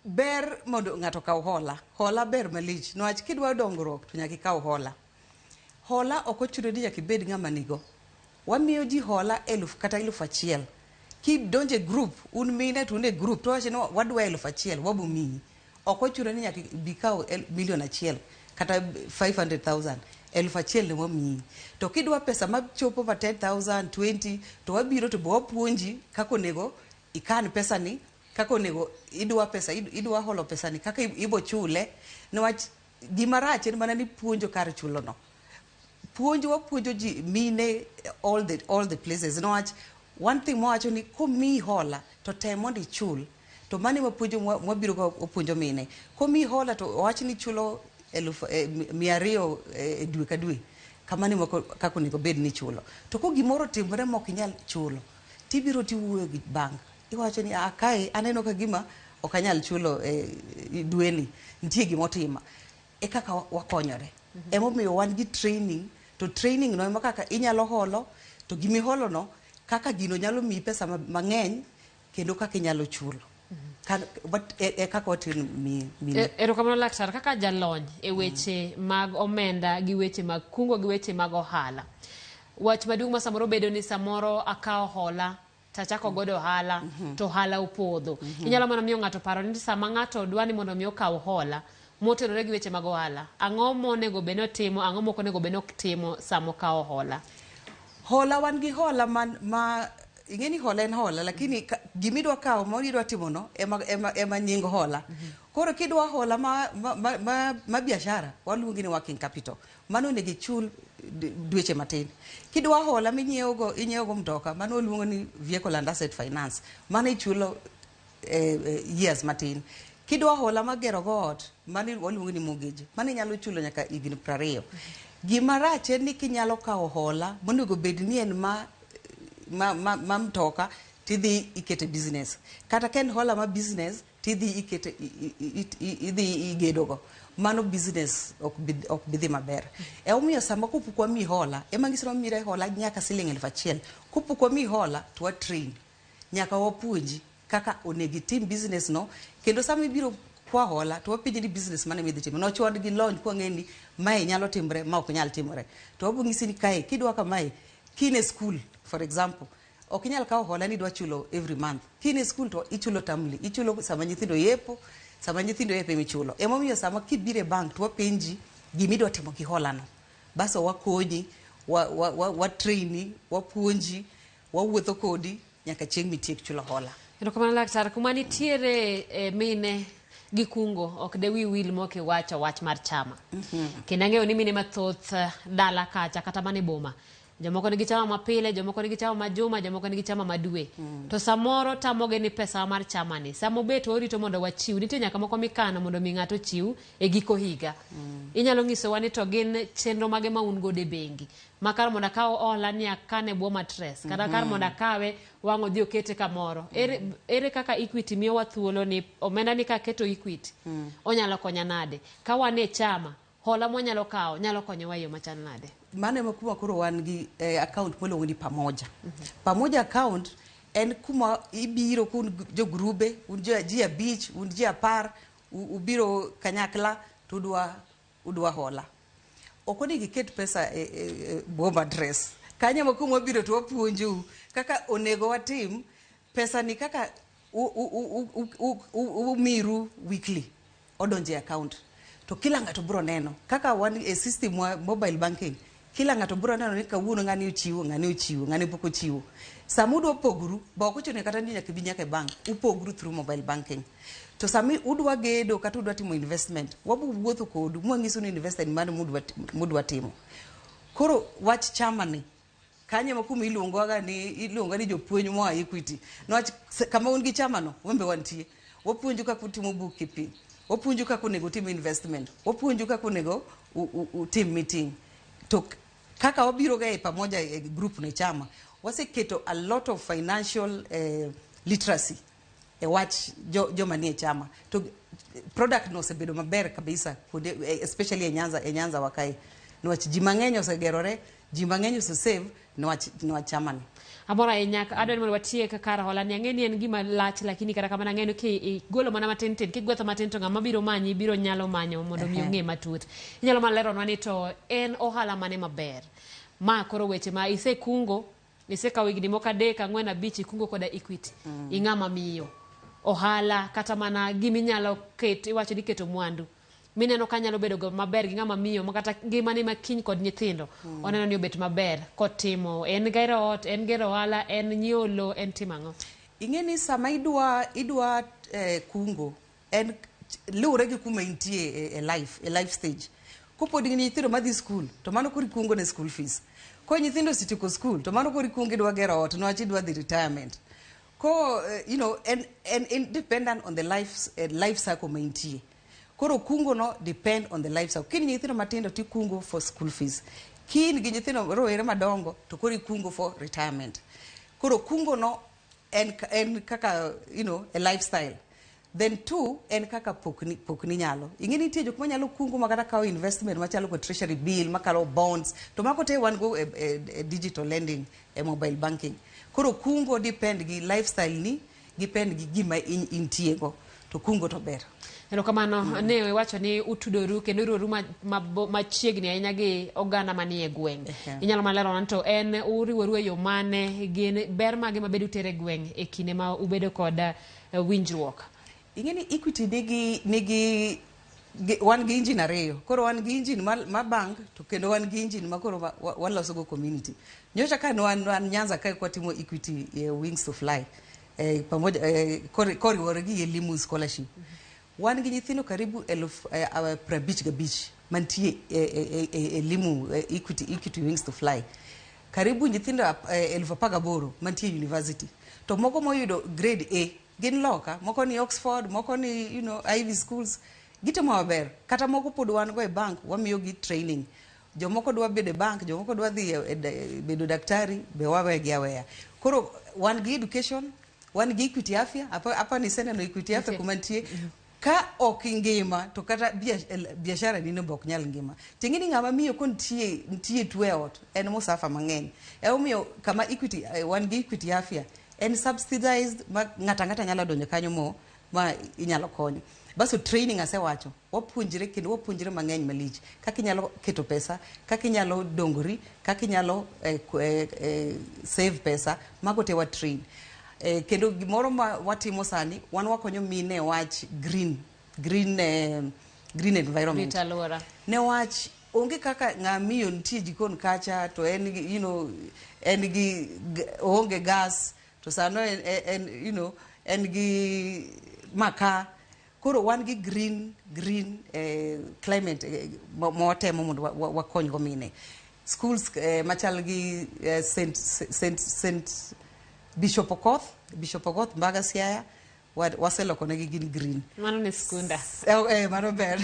S8: Ber mondo ng'ato okaw hola. Hola ber malich. Niwach kidwa dongruok to nyaka ikaw hola. Hola ok ochuno ni nyaka ibed ng'ama nigo. Wamiyo ji hola 1,000 kata 1,000. Kidonjo e group, un mine to un e group, to wacho ni wadwa 1,000, wabo miyi. Ok ochuno ni nyaka ibi kaw milion 1 kata 500,000. 1,000 ne wamiyi. To kidwa pesa machopo ma 10,000, 20, to wabiro to be wapuonji kaka onego ikan pesani, kaka onego idwa pesa, idwa holo pesani, kaka ibo chule. Niwach gima rach en mana ni puonjo kar chulo no. Puonjo wapuonjo ji mine all the places. Niwach one thing mwawacho ni komiyi hola to tem mondo ichul. To mano ema puonjo mwabiro go wapuonjo mine. Komiyi hola to owach ni ichulo 200 dwe ka dwe. Kamano ema kaka onego bed ni ichulo. To ko gimoro otimore ma ok inyal chulo, tibiro tiwuoyo gi bank. Iwacho ni ah, kae aneno ka gima ok anyal chulo dweni. Nitie gimotima. E kaka wakonyore. Emomiyo wan gi training, to training no ema kaka inyalo holo, to gimiholo no, kaka gino nyalo miyi pesa mang'eny, kendo kaka inyalo chulo. E kaka watimo mine.
S1: Erokamano laktar, kaka jalony e weche mag omenda gi weche mag kungo gi weche mag ohala. Wach maduong' ma samoro bedo ni samoro akawo hola tachako godo ohala to ohala opodho. Inyalo mana miyo ng'ato paro ni sama ng'ato dwa ni mondo mi okaw hola motenore gi weche mag ohala, ang'o monego bed ni otimo, ang'o mok onego bed ni ok timo sama okawo hola?
S8: Hola wan gi hola man, ma ing'e ni hola en hola lakini gimidwa kawo ma idwa timo no ema nying hola. Koro kidwa hola ma biashara waluongi ni working capital. Mano onego ichul dweche matin. Kidwa hola minyiewo inyiewo go mtoka, mano waluongo ni vehicle and asset finance. Mano ichulo years matin. Kidwa hola magero go ot, mano waluongo ni mortgage. Mano inyalo chulo nyaka higni 20. Gima rach en ni kinyalo kawo hola monego bed ni en ma mtoka tidhi ikete business. Kata ka en hola ma business tidhi ikete idhi igedo go. Mano business ok bi dhi maber. Emomiyo sama kopok wamiyi hola, ema ng'iso ni wamire hola nyaka siling 1,000. Kopok wamiyi hola to wa train. Nyaka wapuonji kaka onego itim business no kendo sama ibiro kwa hola to wapenji ni business mane midhi timo. Niwach wan gi lony kwang'e ni mae nyalo timore ma ok nyal timore. To wabo ng'isi ni kae kidwa kamae kin e school for example ok inyal kawo hola ni idwa chulo every month. Kin e school to ichulo termly, ichulo sama nyithindo yepo, sama nyithindo yepo emichulo. Emomiyo sama kibiro e bank to wapenji gimidwa timo gi hola no. Baso wakonyi, wa traini, wapuonji, wawuotho kodi nyaka chieng' mitiek chulo hola.
S1: Erokamano laktar, kuma nitiere mine gi kungo ok de wi wil mok iwacho wach mar chama. Kendo ang'eyo ni mine mathoth dala kacha kata mana e boma Jomoko nigi chama mapile, jomoko nigi chama ma juma, jomoko nigi chama ma dwe. To samoro tamogi ni pesa mar chama ni. Sama obet orito mondo wachiw. Nitie nyaka moko mikano mondo mi ng'ato ochiw e giko higa. Inyalo nyisowa ni to gin chenro mage ma un godo e bengi. Ma kar mondo akaw hola ni akane e bwo matres. Kata kar mondo akawe wang' odhi okete kamoro. Ere kaka Equity miyowa thuolo ni omenda ni kaketo Equity, onyalo konya nade? Ka wan e chama, hola mwanyalo kawo nyalo konyowa e yo machal nade?
S8: Mano ema kuma koro wan gi account miluongo ni Pamoja. Pamoja account en kuma ibiro kun jo grube, un ji 5, un ji 10, ubiro kanyakla to udwa hola. Ok onego iket pesa e bwo matres. Kanyo ema kuma wabiro to wapuonjou kaka onego watim pesa ni kaka umiru weekly odonjo e account. To kila ng'ato biro neno kaka wan e system wa mobile banking. Kila ng'ato biro neno ni kawuono ng'ani ochiwo, ng'ani ochiwo, ng'ani pok ochiwo. Sama udwa pogoru, be ok ochuno kata ni nyaka ibi nyaka e bank, upogru through mobile banking. To sami udwa gedo kata udwa timo investment, wabo wuotho kodu mwanyisu ni investment mane mudwa timo. Koro wach chama ni, kanyo ema kuma iluongoga ni jopuonj moa Equity. Niwach kama un gi chama no, wan be wantie. Wapuonju kaka utimo bookkeeping, wapuonju kaka onego utim investment, wapuonju kaka onego utim meeting. To kaka wabiro ga e pamoja e group ne chama, waseketo a lot of financial literacy e wach joma nie chama. To product no osebedo maber kabisa, kuonde, especially e Nyanza wa kae. Niwach ji mang'eny osegerore, ji mang'eny osesave niwach chama ni.
S1: Amor ahinya, adwa ni mondo watiek kar hola ni. Ang'e ni en gima lach, lakini kata kamano ang'e ni kigolo mana matin tin, kigwetho matin to ng'ama biro manyi biro nyalo manyo mondo mi ong'e matut. Inyalo mana leronwa ni to en ohala mane maber? Ma koro weche ma isekungo, isekawo higni moko 3, 4, 5 ikungo koda Equity. Ing'ama miyo. Ohala kata mana giminyalo ket, iwacho ni keto mwandu. Mineno ka nyalo bedo maber gi ng'ama miyo ma kata ngimane ma kiny kod nyithindo. Oneno ni obet maber kotimo en gero ot, en gero ohala, en nyiewo lowo, en timo ang'o?
S8: Ing'e ni sama idwa kungo, en luwore gi kuma intie e life stage. Kopod in gi nyithindo madhi school, to mano koro ikungo ne school fees. Ko nyithindo osetieko school, to mano koro ikungo idwa gero ot, niwach idwa dhi retirement. Ko you know, en independent on the life cycle ma intie. Koro kungo no depend on the life cycle. Kin nyithindo matindo to ikungo for school fees. Kin gi nyithindo rowere madongo to koro ikungo for retirement. Koro kungo no en kaka, you know, a lifestyle. Then two, en kaka pokni nyalo. Ing'e ni nitie jok manyalo kungo ma kata kawo investment machalo kod treasury bill, makalo bonds, to mago te wan go e digital lending, e mobile banking. Koro kungo depend gi lifestyle ni, depend gi gima intie go. To kungo to ber.
S1: Erokamano. Ne iwacho ni utudoru kendo uriworu machiegni ahinya gi oganda manie gweng'. Inyalo mana lerona ni to en uriworu e yo mane, gin ber mage mabedo utere e gweng' e kinde ma ubedo kod winjruok?
S8: Ing'e ni Equity nigi wan gi engine 2. Koro wan gi engine ma bank to kendo wan gi engine ma koro waloso go community. Nyocha ka wan Nyanza kae kwatimo Equity Wings to Fly, pamoja koriwore gi Elimu Scholarship. Wan gi nyithindo karibu eluf 55 mantie e Elimu, Equity Wings to Fly. Karibu nyithindo 18,000 mantie university. To moko moyudo grade A gin loka, moko ni Oxford, moko ni, you know, Ivy schools. Gitimo maber. Kata moko pod wan go e bank, wamiyo gi training. Jomoko dwa bedo e bank, jomoko dwa dhi e bedo daktari, be wawegi aweya. Koro wan gi education, wan gi Equity Afya, apa ni iseneno Equity Afya kuma nitie. Ka ok ingima to kata biashara ni no be ok nyal ngima. Ting'e ni ng'ama miyo ko nitie tuo e ot, en mosafa mang'eny. Emomiyo kama Equity, wan gi Equity Afya, en subsidized ma ng'ato ang'ata nyalo donjo kanyo ma inyalo konyo. Baso training asewacho, wapuonjre kendo wapuonjre mang'eny malich. Kaka inyalo keto pesa, kaka inyalo dongori, kaka inyalo save pesa, mago te wa train. Kendo gimoro ma watimo sani, wan wakonyo mine wach green environment.
S1: Rito alwora.
S8: Ne wach onge kaka ng'ama miyo nitie jikon kacha to en gi, you know, en gi oonge gas to sano en, you know, en gi makaa. Koro wan gi green climate ma watemo mondo wakony go mine. Schools machal gi St. Bishop Okoth Mbaga Siaya waseloko negi gin green.
S1: Mano ne skunda.
S8: Mano ber.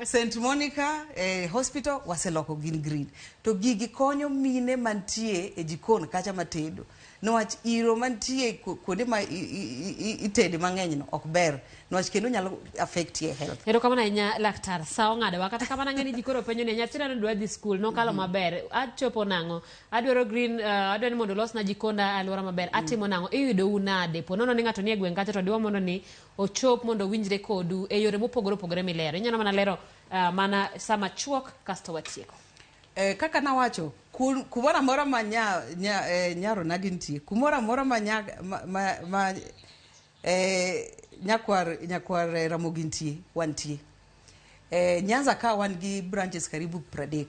S8: St. Monica Hospital waseloko gin green. To gigi konyo mine mantie e jikon kacha matedo. Niwach iro mantie kuonde ma itede mang'eny no ok ber. Niwach kendo nyalo affect your health.
S1: Erokamano ahinya laktar. Sa ong'adowa kata kamano ang'e ni ji koro penjo ni nyathina ne dwa dhi skul nokalo maber. Achopo nang'o? Adwaro green, adwaro ni mondo olosna jikonda alwora maber. Atimo nang'o? Iyudou nade? Po nono ni ng'ato nie gweng' kacha to diwa mondo ni ochop mondo owinjre kodu e yore mopogore opogore milero. Inyalo mana lero mana sama chuok kasto watieko.
S8: Kaka nawacho, kumoro amora ma nyaro nagi nitie, kumoro amora ma nyakwar Ramogi nitie, wantie. Nyanza ka wan gi branches karibu 30.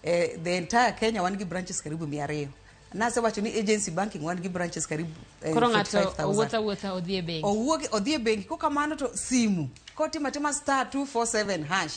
S8: The entire Kenya wan gi branches karibu 200. Nasewacho ni agency banking wan gi branches karibu 45,000.
S1: Koro ng'ato owuotho odhi e bengi.
S8: Odhi e bengi, kokamano to simu. Kotimo atima *247#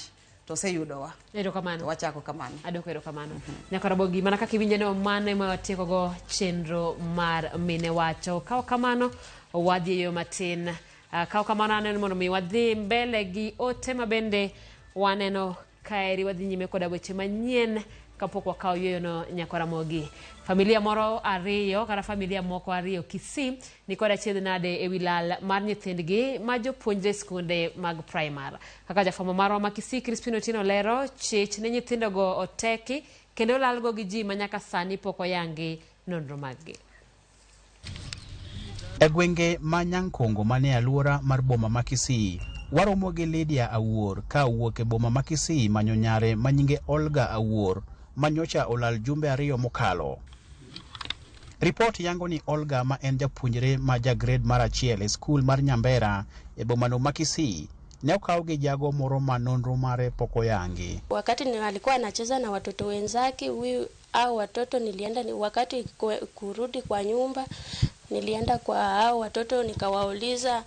S8: to oseyudowa.
S1: Erokamano.
S8: To wachako kamano.
S1: Adwoko erokamano. Nyaka Ramogi, mana kaka iwinjo no mano ema watiekogo chenro mar Mine Wacho. Kaw kamano wadhi e yo matin. Kaw kamano aneno mondo mi wadhi mbele gi ote ma bende waneno kaeri wadhi nyime koda weche manyien kapok wakawo yueyono nyaka Ramogi. Familia moro ariyo kata familia moko ariyo Kisii ni kod achiedh nade ewi lal mar nyithindgi ma jopuonjre skunde mag primar. Kaka jafwambo marwa ma Kisii Crispin Otieno lero, chich ne nyithindogo oteki kendo lalgo gi ji ma nyaka sani pok oyangi nonro maggi.
S4: E gwenge ma Nyankongo mane alwora mar boma ma Kisii, waromo gi Lydia Awuor ka owuok e boma ma Kisii manyo nyare ma nyinge Olga Awuor ma nyocha olal jumbe 2 mokalo. Ripot yango ni Olga ma en japuonjre ma ja grade mar 1 e skul mar Nyambera e bomano ma Kisii ne okaw gi jago moro ma nonro mare pok oyangi.
S9: Wakati alikuwa anacheza na watoto wenzake, huyu au watoto nilienda wakati kurudi kwa nyumba nilienda kwa hao watoto nikawauliza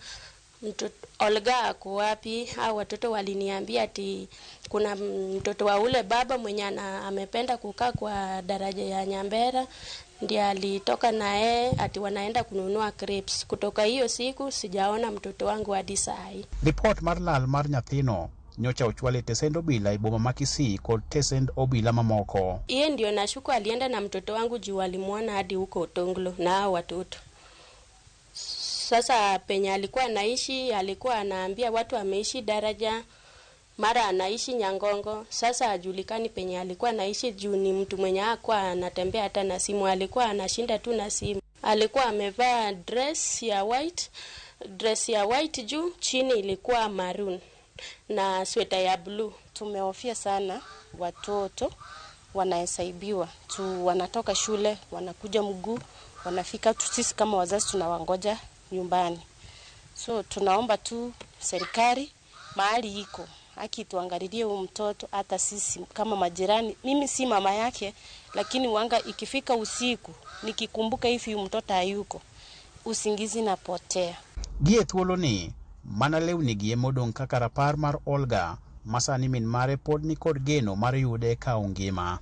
S9: mtoto Olga ako wapi? Hao watoto waliniambia ati kuna mtoto wa ule baba mwenye amependa kukaa kwa daraja ya Nyambera ndiye alitoka naye ati wanaenda kununua crepes. Kutoka hiyo siku sijaona mtoto wangu hadi saa hii.
S4: Report mar lal mar nyathino nyocha ochwal e tesend obila e boma ma Kisii kod tesend obila mamoko.
S9: Iye ndio nashuku alienda na mtoto wangu juu alimuona hadi huko Otonglo na hao watoto. Sasa penye alikuwa anaishi, alikuwa anaambia watu ameishi daraja, mara anaishi Nyangongo. Sasa hajulikani penye alikuwa anaishi juu ni mtu mwenye hakuwa anatembea hata na simu, alikuwa anashinda tu na simu. Alikuwa amevaa dress ya white juu, chini ilikuwa maroon na sweta ya blue.
S10: Tumehofia sana watoto wanaesaibiwa tu, wanatoka shule wanakuja mguu, wanafika tu, sisi kama wazazi tunawangoja nyumbani. So tunaomba tu serikali mahali iko haki tuangalilie huyu mtoto, hata sisi kama majirani. Mimi si mama yake, lakini wanga ikifika usiku nikikumbuka hivi huyu mtoto hayuko, usingizi napotea.
S4: Gie thuolo ni mana lewni gi emodong' kaka rapar mar Olga masani min mare pod ni kod geno mar yude ka ongima.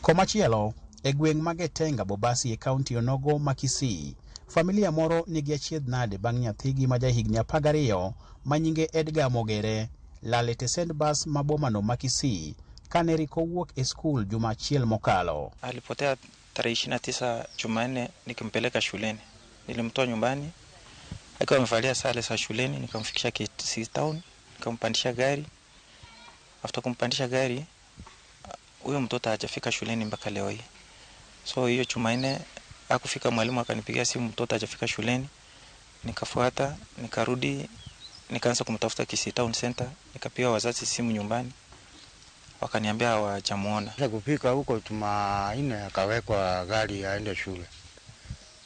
S4: Komachielo, e gweng' ma Getenga Bobasi e kaunti onogo ma Kisii, familia moro nigi achiedh nade bang' nyathigi ma jahigni 12 ma nyinge Edgar Mogere lal e tesend bas ma bomano ma Kisii kane riko wuok e skul juma achiel mokalo.
S18: Alipotea tarehe 29 Jumanne nikimpeleka shuleni. Nilimtoa nyumbani akiwa amevalia sare za shuleni, nikamfikisha Kisii town, nikampandisha gari. After kumpandisha gari, huyo mtoto hajafika shuleni mpaka leo hii. So hiyo Jumanne hakufika, mwalimu akanipigia simu mtoto hajafika shuleni. Nikafuata, nikarudi, nikaanza kumtafuta Kisii Town Center, nikapiga wazazi simu nyumbani. Wakaniambia hawajamuona.
S11: Sasa kufika huko Jumanne akawekwa gari aende shule.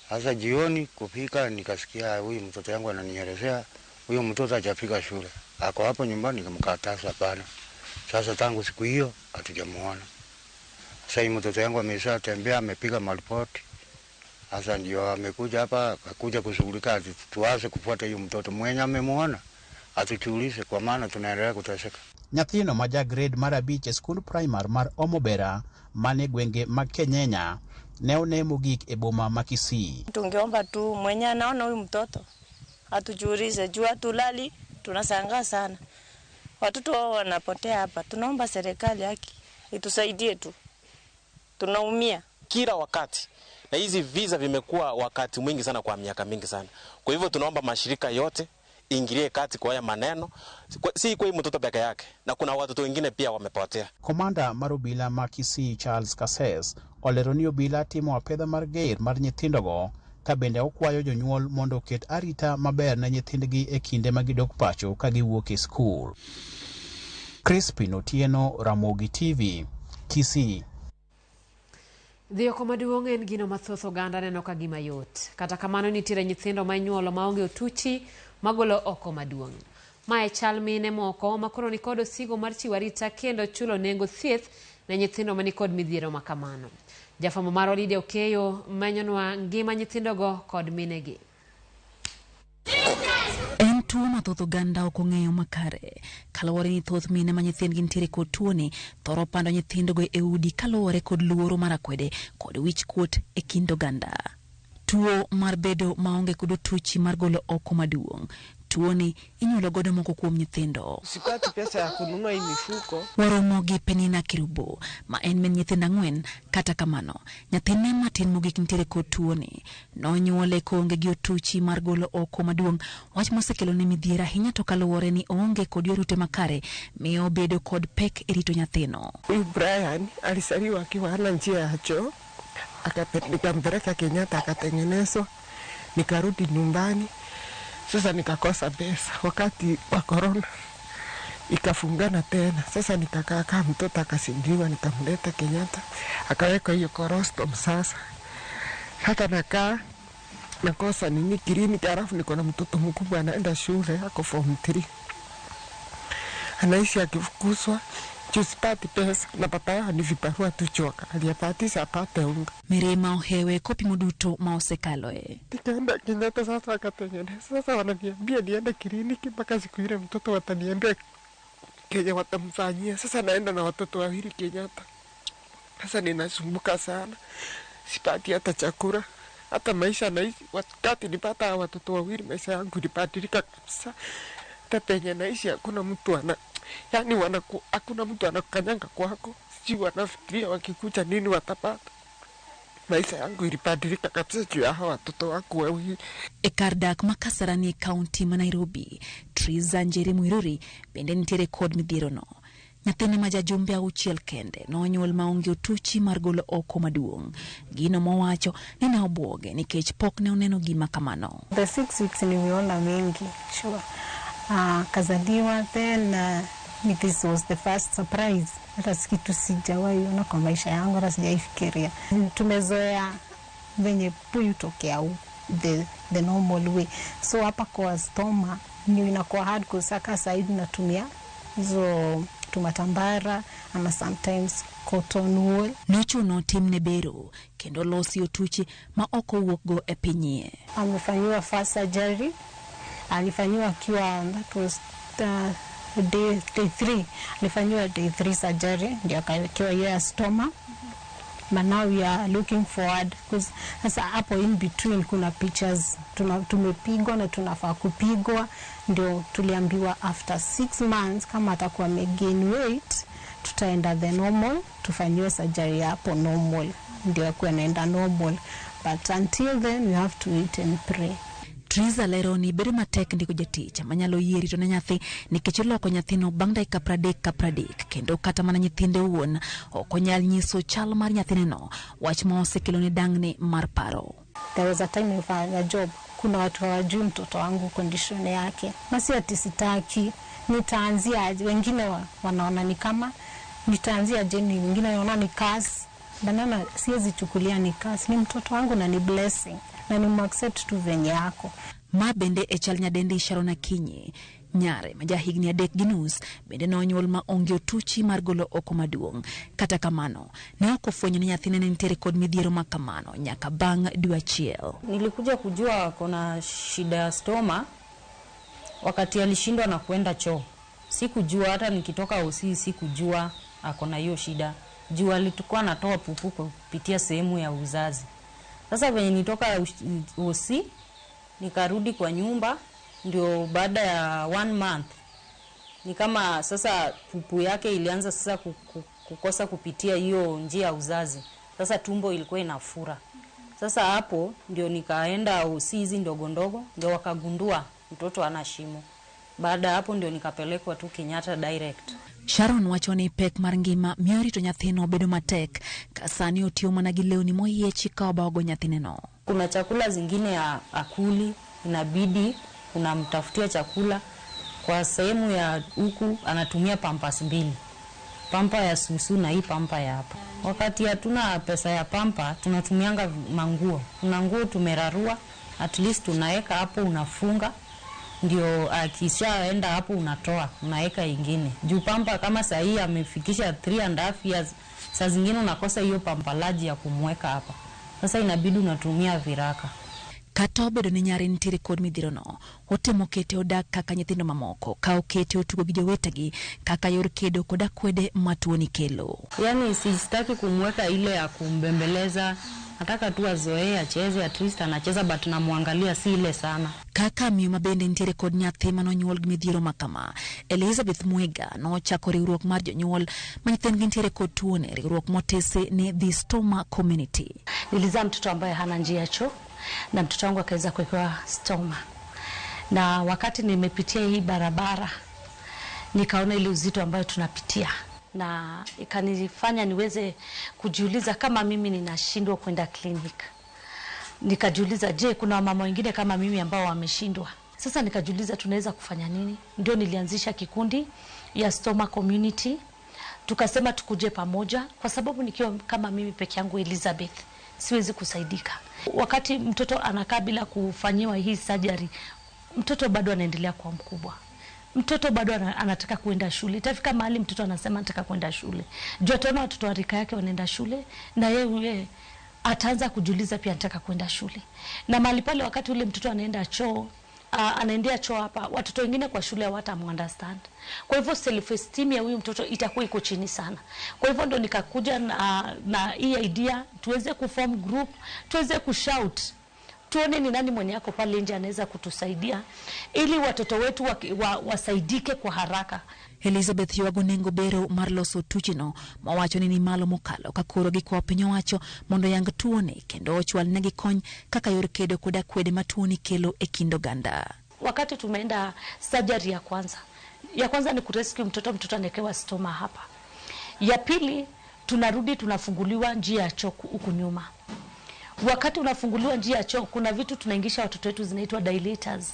S11: Sasa jioni kufika nikasikia huyu mtoto yangu ananielezea huyu mtoto hajafika shule. Ako hapo nyumbani, nikamkataza hapana. Sasa tangu siku hiyo hatujamuona. Sasa hii mtoto yangu ameshatembea, amepiga maripoti. Sasa ndio amekuja hapa, akakuja kushughulika, tuanze kufuata hiyo mtoto mwenye amemuona. Atuchulize kwa maana tunaendelea kuteseka.
S4: Nyathino ma ja grade mar 5 e skund primar mar Omobera mane gwenge mag Kenyenya ne one mogik e boma ma Kisii.
S2: Tungeomba tu mwenye anaona huyu mtoto atujulishe, juu hatulali, tunashangaa sana. Watoto wao wanapotea hapa. Tunaomba serikali haki itusaidie tu, tunaumia
S12: kila wakati, na hizi visa vimekuwa wakati mwingi sana kwa miaka mingi sana. Kwa hivyo tunaomba mashirika yote ingilie kati kwa haya maneno, si kwa mtoto peke yake, na kuna watoto wengine pia wamepotea.
S4: Komanda mar obila ma Kisii Charles Kases olero ni obila timo apedha mar ger mar nyithindogo ka bende okwayo jonyuol mondo oket arita maber ne nyithindgi e kinde ma gidok pacho ka giwuok e skul. Crispin Otieno, Ramogi TV, Kisii.
S1: Dhi oko maduong' en gino ma thoth oganda neno ka gima yot. Kata kamano nitiere nyithindo ma inyuolo maonge otuchi magolo oko maduong'. Mae chal mine moko ma koro nikod osigo mar chiwo arita kendo chulo nengo thieth ne nyithindo manikod midhiero ma kamano. Jafwambo marwa Lydia Okeyo menyonwa ngima nyithindogo kod minegi.
S13: En tuo ma thoth oganda ok ong'eyo makare. Kaluwore ni thoth mine ma nyithindgi nitiere kod tuoni thoro pando nyithindogo e udi kaluwore kod luoro mar akwede kod wich kuot e kind oganda. Tuo mar bedo maonge kod otuchi mar golo oko maduong'. Tuoni inyuolo godo moko kuom nyithindo.
S14: Sipati pesa ya kununua hii mifuko.
S13: Waromo gi Penina Kirubo ma en min nyithindo 4. Kata kamano, nyathine matin mogik nitiere kod tuoni. Nonyuole koonge gi otuchi mar golo oko maduong', wach mosekelone midhiero ahinya to kaluwore ni oonge kod yor ute makare miyo obedo kod pek e rito nyathino.
S14: Huyu Brian alizaliwa akiwa hana njia ya choo, nikampeleka Kenyatta akatengenezwa, nikarudi nyumbani. Sasa nikakosa pesa wakati wa corona ikafungana tena. Sasa nikakaa kama mtoto akasindiwa, nikamleta Kenyatta akaweka hiyo colostrum. Sasa hata nakaa nakosa nini kliniki, alafu niko na mtoto mkubwa anaenda shule ako form 3, anaishi akifukuzwa sipati pesa na papa yao ni vibarua tu choka aliyapatisha apate unga.
S13: Mirima ohewe kopimo duto ma osekaloe.
S14: Nikaenda Kenyatta sasa akatengeneza. Sasa wananiambia niende kliniki mpaka siku ile mtoto wataniambia Kenya watamfanyia. Sasa naenda na watoto wawili Kenyatta. Sasa ninasumbuka sana, sipati hata chakula, hata maisha naishi. Wakati nipata watoto wawili maisha yangu ilibadilika kabisa. Hata penye naishi hakuna mtu ana, yani hakuna mtu anakanyanga kwako. Sijui wanafikiria wakikuja nini watapata. Maisha yangu ilibadilika kabisa juu ya hawa watoto wangu wawili.
S13: E kar dak ma Kasarani e kaunti ma Nairobi, Triza Njeri Muiruri bende nitiere kod midhierono. Nyathine ma jajumbe 6 kende nonyuol maonge otuchi mar golo oko maduong'. Gino mowacho ni ne obwoge nikech pok ne oneno gima kamano.
S15: The 6 weeks nimeona mengi, sure. Kazaliwa then this was the first surprise. Hata kitu sijawahi ona kwa maisha yangu, hata sijaifikiria. Tumezoea venye puyu tokea the normal way. So hapa kwa stoma ni inakuwa hard kusaka. Saidi natumia hizo tumatambara ama sometimes cotton wool.
S13: Nochuno timne bero kendo losi otuchi ma ok owuok go e pinyie.
S15: Amefanyiwa first surgery, alifanyiwa akiwa, that was day 3. Alifanyiwa day 3 surgery ndio akawekewa hiyo ya stoma. But now we are looking forward because sasa hapo in between kuna pictures tumepigwa na tunafaa kupigwa. Ndio tuliambiwa after 6 months kama atakuwa amegain weight tutaenda the normal, tufanyiwe surgery hapo normal, ndio akuwe anaenda normal. But until then we have to wait and pray.
S13: Triza lero ni bedo matek ndiko jatich manyalo yie rito ne nyathi nikech iloko nyathino bang' dakika 30 ka 30 kendo kata mana nyithinde owuon ok onyal nyiso chal mar nyathineno, wach ma osekelone dang'ni mar paro.
S15: There was a time nilifanya job, kuna watu hawajui mtoto wangu condition yake, na si ati sitaki, nitaanzia aje? Wengine wanaona ni kama nitaanzia je, wengine wanaona ni curse. Banana siwezi chukulia ni curse, ni mtoto wangu na ni blessing na ni accept tu venye yako.
S13: Ma bende e chal nyadendi Sharon Akinyi nyare ma ja higni 3.5 bende nonyuol ma onge otuchi mar golo oko maduong'. Kata kamano ne ok ofwenyo ni nyathine ne nitiere kod midhiero ma kamano nyaka bang' dwe 1.
S16: Nilikuja kujua kuna shida ya stoma wakati alishindwa na kuenda choo. Sikujua hata nikitoka hosi sikujua ako na hiyo shida. Juu alikuwa anatoa pupu kupitia sehemu ya uzazi. Sasa venye nitoka hosi nikarudi kwa nyumba, ndio baada ya 1 month ni kama sasa pupu yake ilianza sasa kukosa kupitia hiyo njia ya uzazi. Sasa tumbo ilikuwa inafura. Sasa hapo ndio nikaenda hosi hizi ndogo ndogo, ndio wakagundua mtoto ana shimo. Baada hapo ndio nikapelekwa tu Kenyatta direct.
S13: Sharon wacho ni pek mar ngima miyo rito nyathino bedo matek ka sani otiyo mana gi lewni moyiechi ka obawogo nyathineno.
S16: Kuna chakula zingine ya akuli, inabidi unamtafutia chakula. Kwa sehemu ya huku anatumia pampas 2. Pampa ya susu na hii pampa ya hapa. Wakati hatuna pesa ya pampa tunatumianga manguo. Kuna nguo tumerarua, at least tunaweka hapo, unafunga. Ndio akishaenda hapo unatoa, unaweka ingine. Juu pampa kama saa hii amefikisha 3.5 years, saa zingine unakosa hiyo pampa laji ya kumweka hapa. Sasa inabidi unatumia viraka.
S13: Kata obedo ni nyare nitiere kod midhirono, otemo kete odak kaka nyithindo mamoko ka okete otugo gi jowetegi kaka yor kedo kod akwede ma tuoni kelo.
S16: Yani sitaki kumweka ile ya kumbembeleza, nataka tu azoee acheze, at least anacheza but namuangalia si ile sana.
S13: Kaka miyo ma bende nitiere kod nyathi manonyuol gi midhiero makama, Elizabeth Mwega nochako riwruok mar jonyuol ma nyithindgi nitiere kod tuoni, riwruok motese ni The Stoma Community.
S17: Nilizaa mtoto ambaye hana njia ya choo na mtoto wangu akaweza kuwekewa stoma. Na wakati nimepitia hii barabara nikaona ile uzito ambayo tunapitia, na ikanifanya niweze kujiuliza kama mimi ninashindwa kwenda clinic. Nikajiuliza, je, kuna mama wengine kama mimi ambao wameshindwa? Sasa nikajiuliza tunaweza kufanya nini? Ndio nilianzisha kikundi ya Stoma Community. Tukasema tukuje pamoja, kwa sababu nikiwa kama mimi peke yangu Elizabeth siwezi kusaidika. Wakati mtoto anakaa bila kufanyiwa hii surgery, mtoto bado anaendelea kuwa mkubwa. Mtoto bado anataka kuenda shule. Itafika mahali mtoto anasema nataka kuenda shule. Juu ataona watoto wa rika yake wanaenda shule, na yeye ataanza kujiuliza pia nataka kuenda shule. Na mahali pale wakati ule mtoto anaenda choo, anaendea choo hapa, watoto wengine kwa shule hawatamunderstand. Kwa hivyo self esteem ya huyu mtoto itakuwa iko chini sana. Kwa hivyo ndo nikakuja na hii idea tuweze kuform group, tuweze kushout, tuone ni nani mwenye yako pale nje anaweza kutusaidia ili watoto wetu wasaidike kwa haraka.
S13: Elizabeth ywago nengo bero mar loso tuchino mawacho ni malo mokalo ka koro gikwayo piny owacho mondo yang tuoni kendo ochwal negi kony kaka yor kedo kod akwede ma tuoni kelo e kind oganda.
S17: Wakati tumeenda surgery ya kwanza ni kurescue mtoto, mtoto anawekewa stoma hapa. Ya pili tunarudi tunafunguliwa njia ya choo huku nyuma. Wakati unafunguliwa njia ya choo kuna vitu tunaingisha watoto wetu zinaitwa dilators.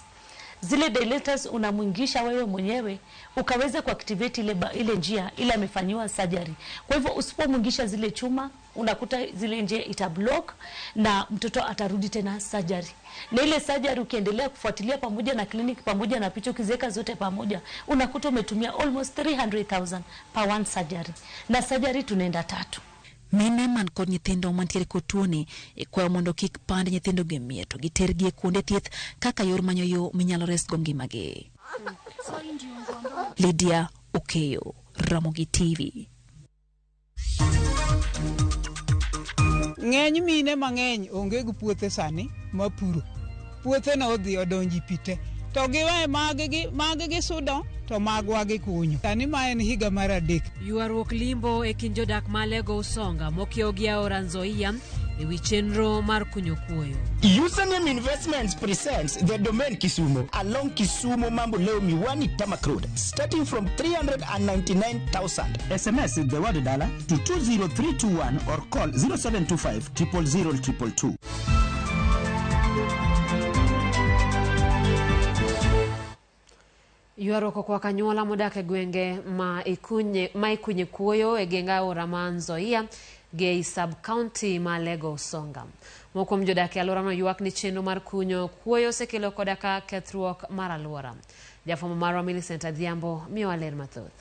S17: Zile dilators unamuingisha wewe mwenyewe ukaweze kuactivate ile njia ile amefanyiwa surgery. Kwa hivyo usipomuingisha zile chuma unakuta zile njia itablock na mtoto atarudi tena surgery. Na ile surgery ukiendelea kufuatilia pamoja na clinic pamoja na picha ukiziweka zote pamoja unakuta umetumia almost 300,000 per one surgery. Na surgery tunaenda 3.
S13: Mine man kod nyithindo mantiere kod tuoni ikwayo mondo kik pand nyithindo gi mier to gitergi e kuonde thieth kaka yor manyo yo minyalo resgo ngimagi. Lydia Okeyo, Ramogi TV.
S19: Ng'eny mine mang'eny onge gi puothe sani mapuro. Puothe no odhi odonji pite. To giwe mag gi sudo to magwa gikunyo. Sani ma en higa mar 3.
S1: Ywaruok limbo e kind jodak ma Alego Usonga mokiewo gi aora Nzoia e wi chenro mar kunyo kuoyo.
S20: Username Investments presents the Domain Kisumu along Kisumu Mamboleo Miwani Tarmac Road, starting from 399,000.
S21: SMS the word dollar to 20321 or call 0725 000 222.
S1: Ywaruok okwako anyuola modak e gwenge ma ikunye kuoyo e geng aora ma Nzoia gi ei sub-county ma Alego Usonga. Moko kuom jodak e alworano ywak ni chenro mar kunyo kuoyo osekelo koda ka kethruok mar alwora. Jafwambo marwa Millicent Adhiambo miyowa ler mathoth.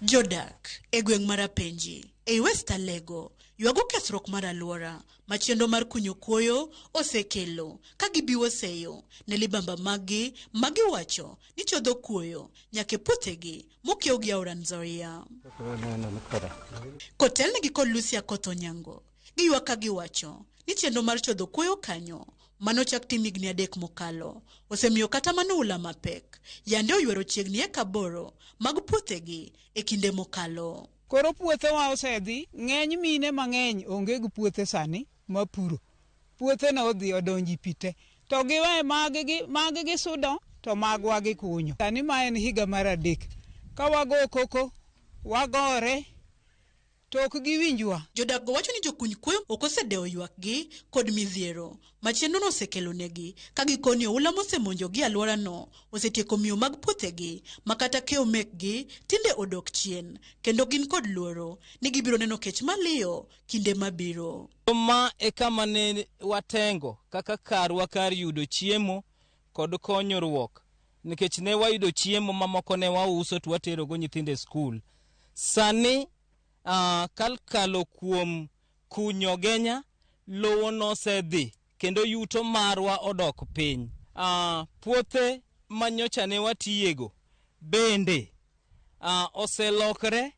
S26: Jodak e gweng' mar Apenji
S3: ei West Alego ywago kethruok mar alwora ma chenro mar kunyo kuoyo osekelo ka gibiwo seyo ne libamba maggi ma giwacho ni chodho kuoyo nyaka e puothegi mokiewo gi aora Nzoia. Kotelnegi kod Lucy Akoth Onyango, giywak ka giwacho ni chenro mar chodho kuoyo kanyo manochak tim higni 3 mokalo osemiyo kata mana oula mapek yande oywero chiegni eka 8 mag puothegi e kinde mokalo.
S19: Koro puothewa osedhi, ng'eny mine mang'eny onge gi puothe sani mapuro. Puothe no odhi odonji pi te. To giwe mag gi sudo to magwa gikunyo. Sani ma en higa mar 3. Ka wago koko, wagore, to ok giwinjwa.
S3: Jodak go wacho ni jokuny kuoyo ok osedewo ywakgi kod midhiero ma chenrono osekelonegi ka gikoni oula mosemonjogi e alworano osetieko miyo mag puothegi ma kata keyo mekgi tinde odok chien kendo gin kod luoro ni gibiro neno kech maliyo kinde mabiro.
S26: Ma e kama ne watengo kaka karwa kar yudo chiemo kod konyruok nikech ne wayudo chiemo mamoko ne wauso to waterogo nyithindo e skul. Sani kakalo kuom kunyo genya, lowo nosedhi kendo yuto marwa odok piny. Puothe manyocha ne watiyego bende oselokre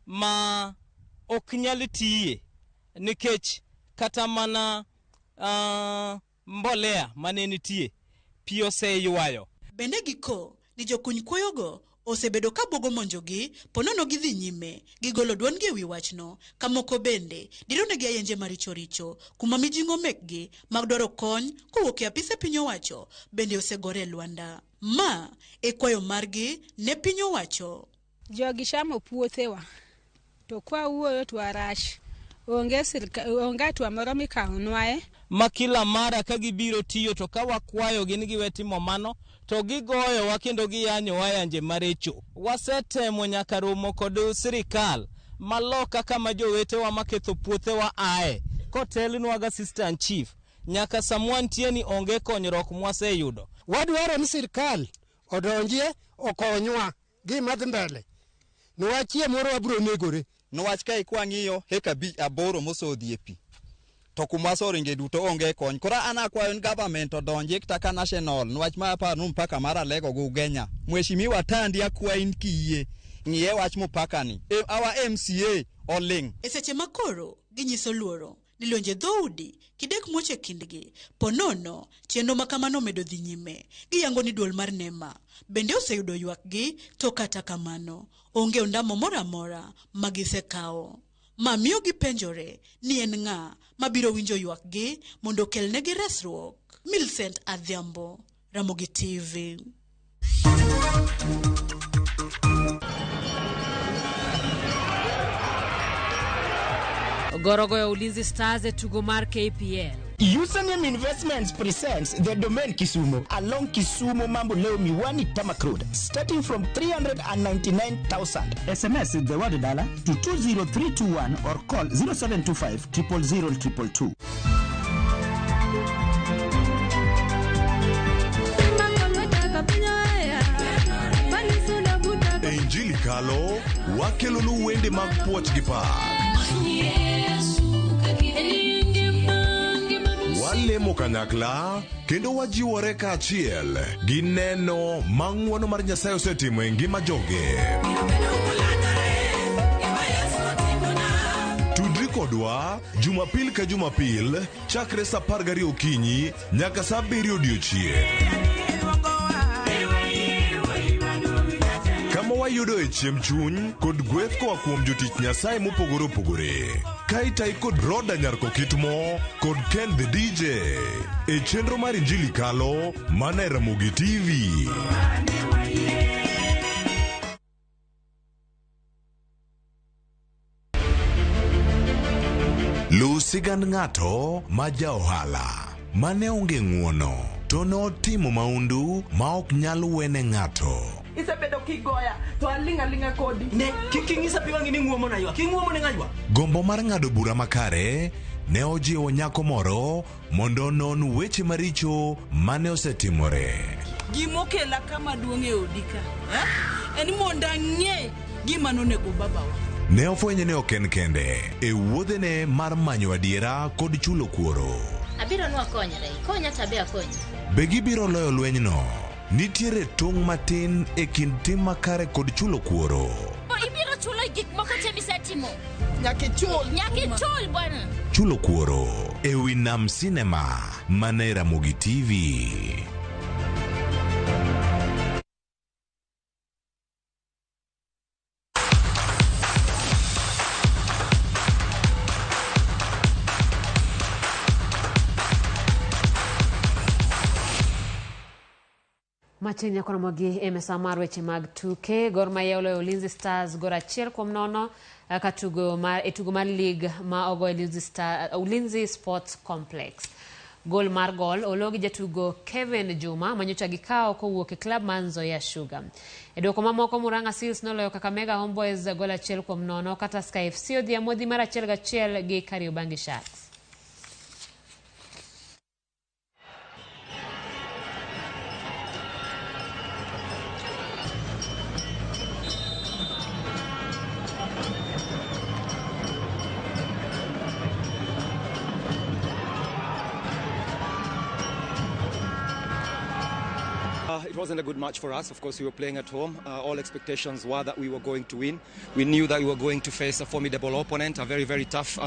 S26: ma ok nyal tiye nikech kata mana mbolea mane nitie pi oseywayo.
S3: Bende giko ni jokuny kuoyogo osebedo ka buogo monjogi ponono gidhi nyime gigolo duondgi ewi wachno ka moko bende dironegi ayenje maricho richo kuma mijing'o mekgi mag dwaro kony kowuok e apise piny owacho bende osegore e lwanda. Ma e kwayo margi ne piny owacho.
S6: Jogi chamo puothewa to kwawuoyo to warach onge sirka, onge hatua moro mikawonwae.
S26: Ma kila mara ka gibiro tiyo to ka wakwayogi ni giwe timo mano to gigoyowa kendo giyanyowa yanje maricho. Wasetemo nyaka romo kod sirikal maloka kama jowetewa maketho puothewa ae kotelnwa ga assistant chief nyaka samwantie ni onge konyruok mwaseyudo.
S22: Wadwaro ni sirikal odonjie okonywa gima dhi mbele niwach chieng' moro wabiro negore.
S23: Niwach ka ikwang'iyo heka 8 mosodhi e pi to kuma waseringe duto onge kony. Koro an akwayo ni government odonji kata ka national niwach ma aparo ni mpaka mar Alego gi Ugenya. Mheshimiwa Tandi akwayi ni kiyie ng'iye wach mpaka ni. Our MCA oling'.
S3: E seche ma koro ginyiso luoro ni lwenje dhoudi kidek muoch e kindgi ponono chenro ma kamano omedo dhi nyime giyango ni duol mar NEMA bende oseyudo ywakgi to kata kamano onge ondamo moro amora ma gisekawo ma miyo gipenjore ni en ng'a mabiro winjo ywakgi mondo okelnegi resruok. Millicent Adhiambo, Ramogi TV.
S1: Goro goyo Ulinzi Stars e tugo mar KPL.
S20: Username Investments presents the Domain Kisumu along Kisumu Mamboleo Miwani Tarmac Road, starting from 399,000.
S21: SMS the word dollar to 20321 or call 0725 000 222.
S26: E Injili kalo wakelonu wende mag puoch gi pak. Walemo kanyakla kendo wajiwore kaachiel gi neno ma ng'wono mar Nyasaye osetimo e ngima joge. Tudri kodwa Jumapil ka Jumapil chakre sa 12 okinyi nyaka sa 7 odiochieng'. Kama wayudoe chiemb chuny kod gweth koa kuom jotich Nyasaye mopogore opogore. Ka itayi kod Roda Nyarko Kitmo kod Ken the DJ e chenro mar Injili Kalo mana e Ramogi TV. Luw sigand ng'ato ma ja ohala mane onge ng'uono to notimo maundu ma ok nyal wene ng'ato.
S24: Isebedo kigoya to aling' aling'a kodi.
S25: Ne, kik ing'isa pi wang'i ni ng'uomo na ywak. Ing'uomo ne ng'a ywak?
S26: Gombo mar ng'ado bura makare ne ojiwo nyako moro mondo onon weche maricho mane osetimore.
S24: Gimokela kama duong' e odi ka en mondo ang'e gima nonego babawa.
S5: Ne ofwenyo ni ok en kende e wuodhene mar manyo adiera kod chulo kuoro.
S7: Abiro nwakonyre, ikonya tabe akonyi.
S5: Be gibiro loyo lwenyno? Nitiere tong' matin e kind tim makare kod chulo kuoro.
S7: Ibiro chulo gik moko te misetimo. Nyaka ichul. Nyaka ichul bwana.
S5: Chulo kuoro e wi Nam Cinema mana e Ramogi TV.
S1: Machiegni nyaka romogi e mesa mar weche mag tuke. Gor Mahia oloyo Ulinzi Stars gor 1-0 ka tugo mar, e tugo mar league ma ogo e Ulinzi, Star, Ulinzi Sports Complex. Gol mar gol olo gi jatugo Kevin Juma manyocha gikawo kowuok e klab mar Nzoia Sugar. E duoko mamoko Murang'a Seals noloyo Kakamega Homeboys gol 1-0 ka Tusker FC odhi amodhi mar 1-1 gi Kariobangi Sharks.
S8: It wasn't a good match for us. Of course, we were playing at home. All expectations were that we were going to win. We knew that we were going to face a formidable opponent, a very, very tough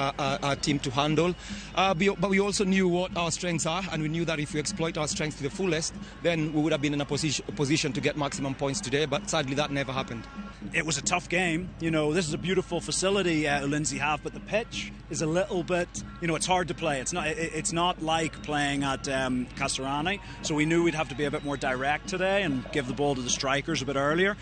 S8: team to handle. But we also knew what our strengths are, and we knew that if we exploit our strengths to the fullest, then we would have been in a position to get maximum points today. But sadly, that never happened.
S9: It was a tough game. You know, this is a beautiful facility Ulinzi have, but the pitch is a little bit, you know, it's hard to play. It's not like playing at Kasarani, so we knew we'd have to be a bit more direct today and give the ball to the strikers a bit earlier.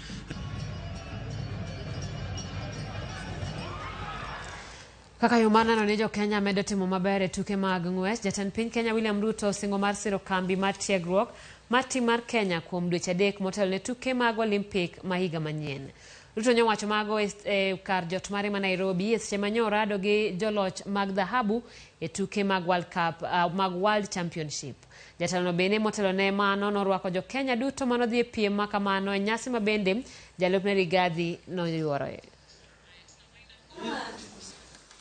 S1: Kaka yo mar neno ni jo Kenya medo timo maber e tuke mag ng'wech, jatend piny Kenya William Ruto osingo mar siro kambi mar tiegruok mar tim mar Kenya kuom dweche 3 motelo ne tuke mag Olympic ma higa manyien. Ruto nyowacho mago e kar jot mare ma Nairobi e seche ma nyorado gi joloch mag dhahabu e tuke mag World Cup, mag World Championship. Jatelono bende motelo ne mano norwako jo Kenya duto manodhi e piem ma kamano e nyasi ma bende jalupne Rigathi noyuoroe.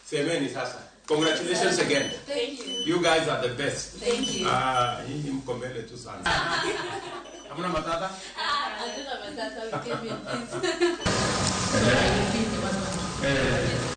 S11: Semeni sasa. Congratulations again.
S10: Thank you.
S11: You guys are the best.
S10: Thank you.
S11: Nyinyi mko mbele tu sana. Hamna matata?
S10: Hatuna matata, we came in peace.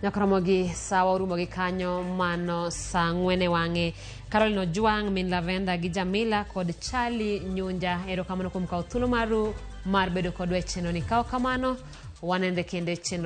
S1: Nyakoromogi sawa orumo gi kanyo mano saa 4 wang'e. Caroline Ojwang, min Lavenda gi Jamila kod Charlie Nyunja, erokamano kuom kawo thuolo maru mar bedo kodwa e chenro ni. Kawo kamano, wanende kendo e chenro.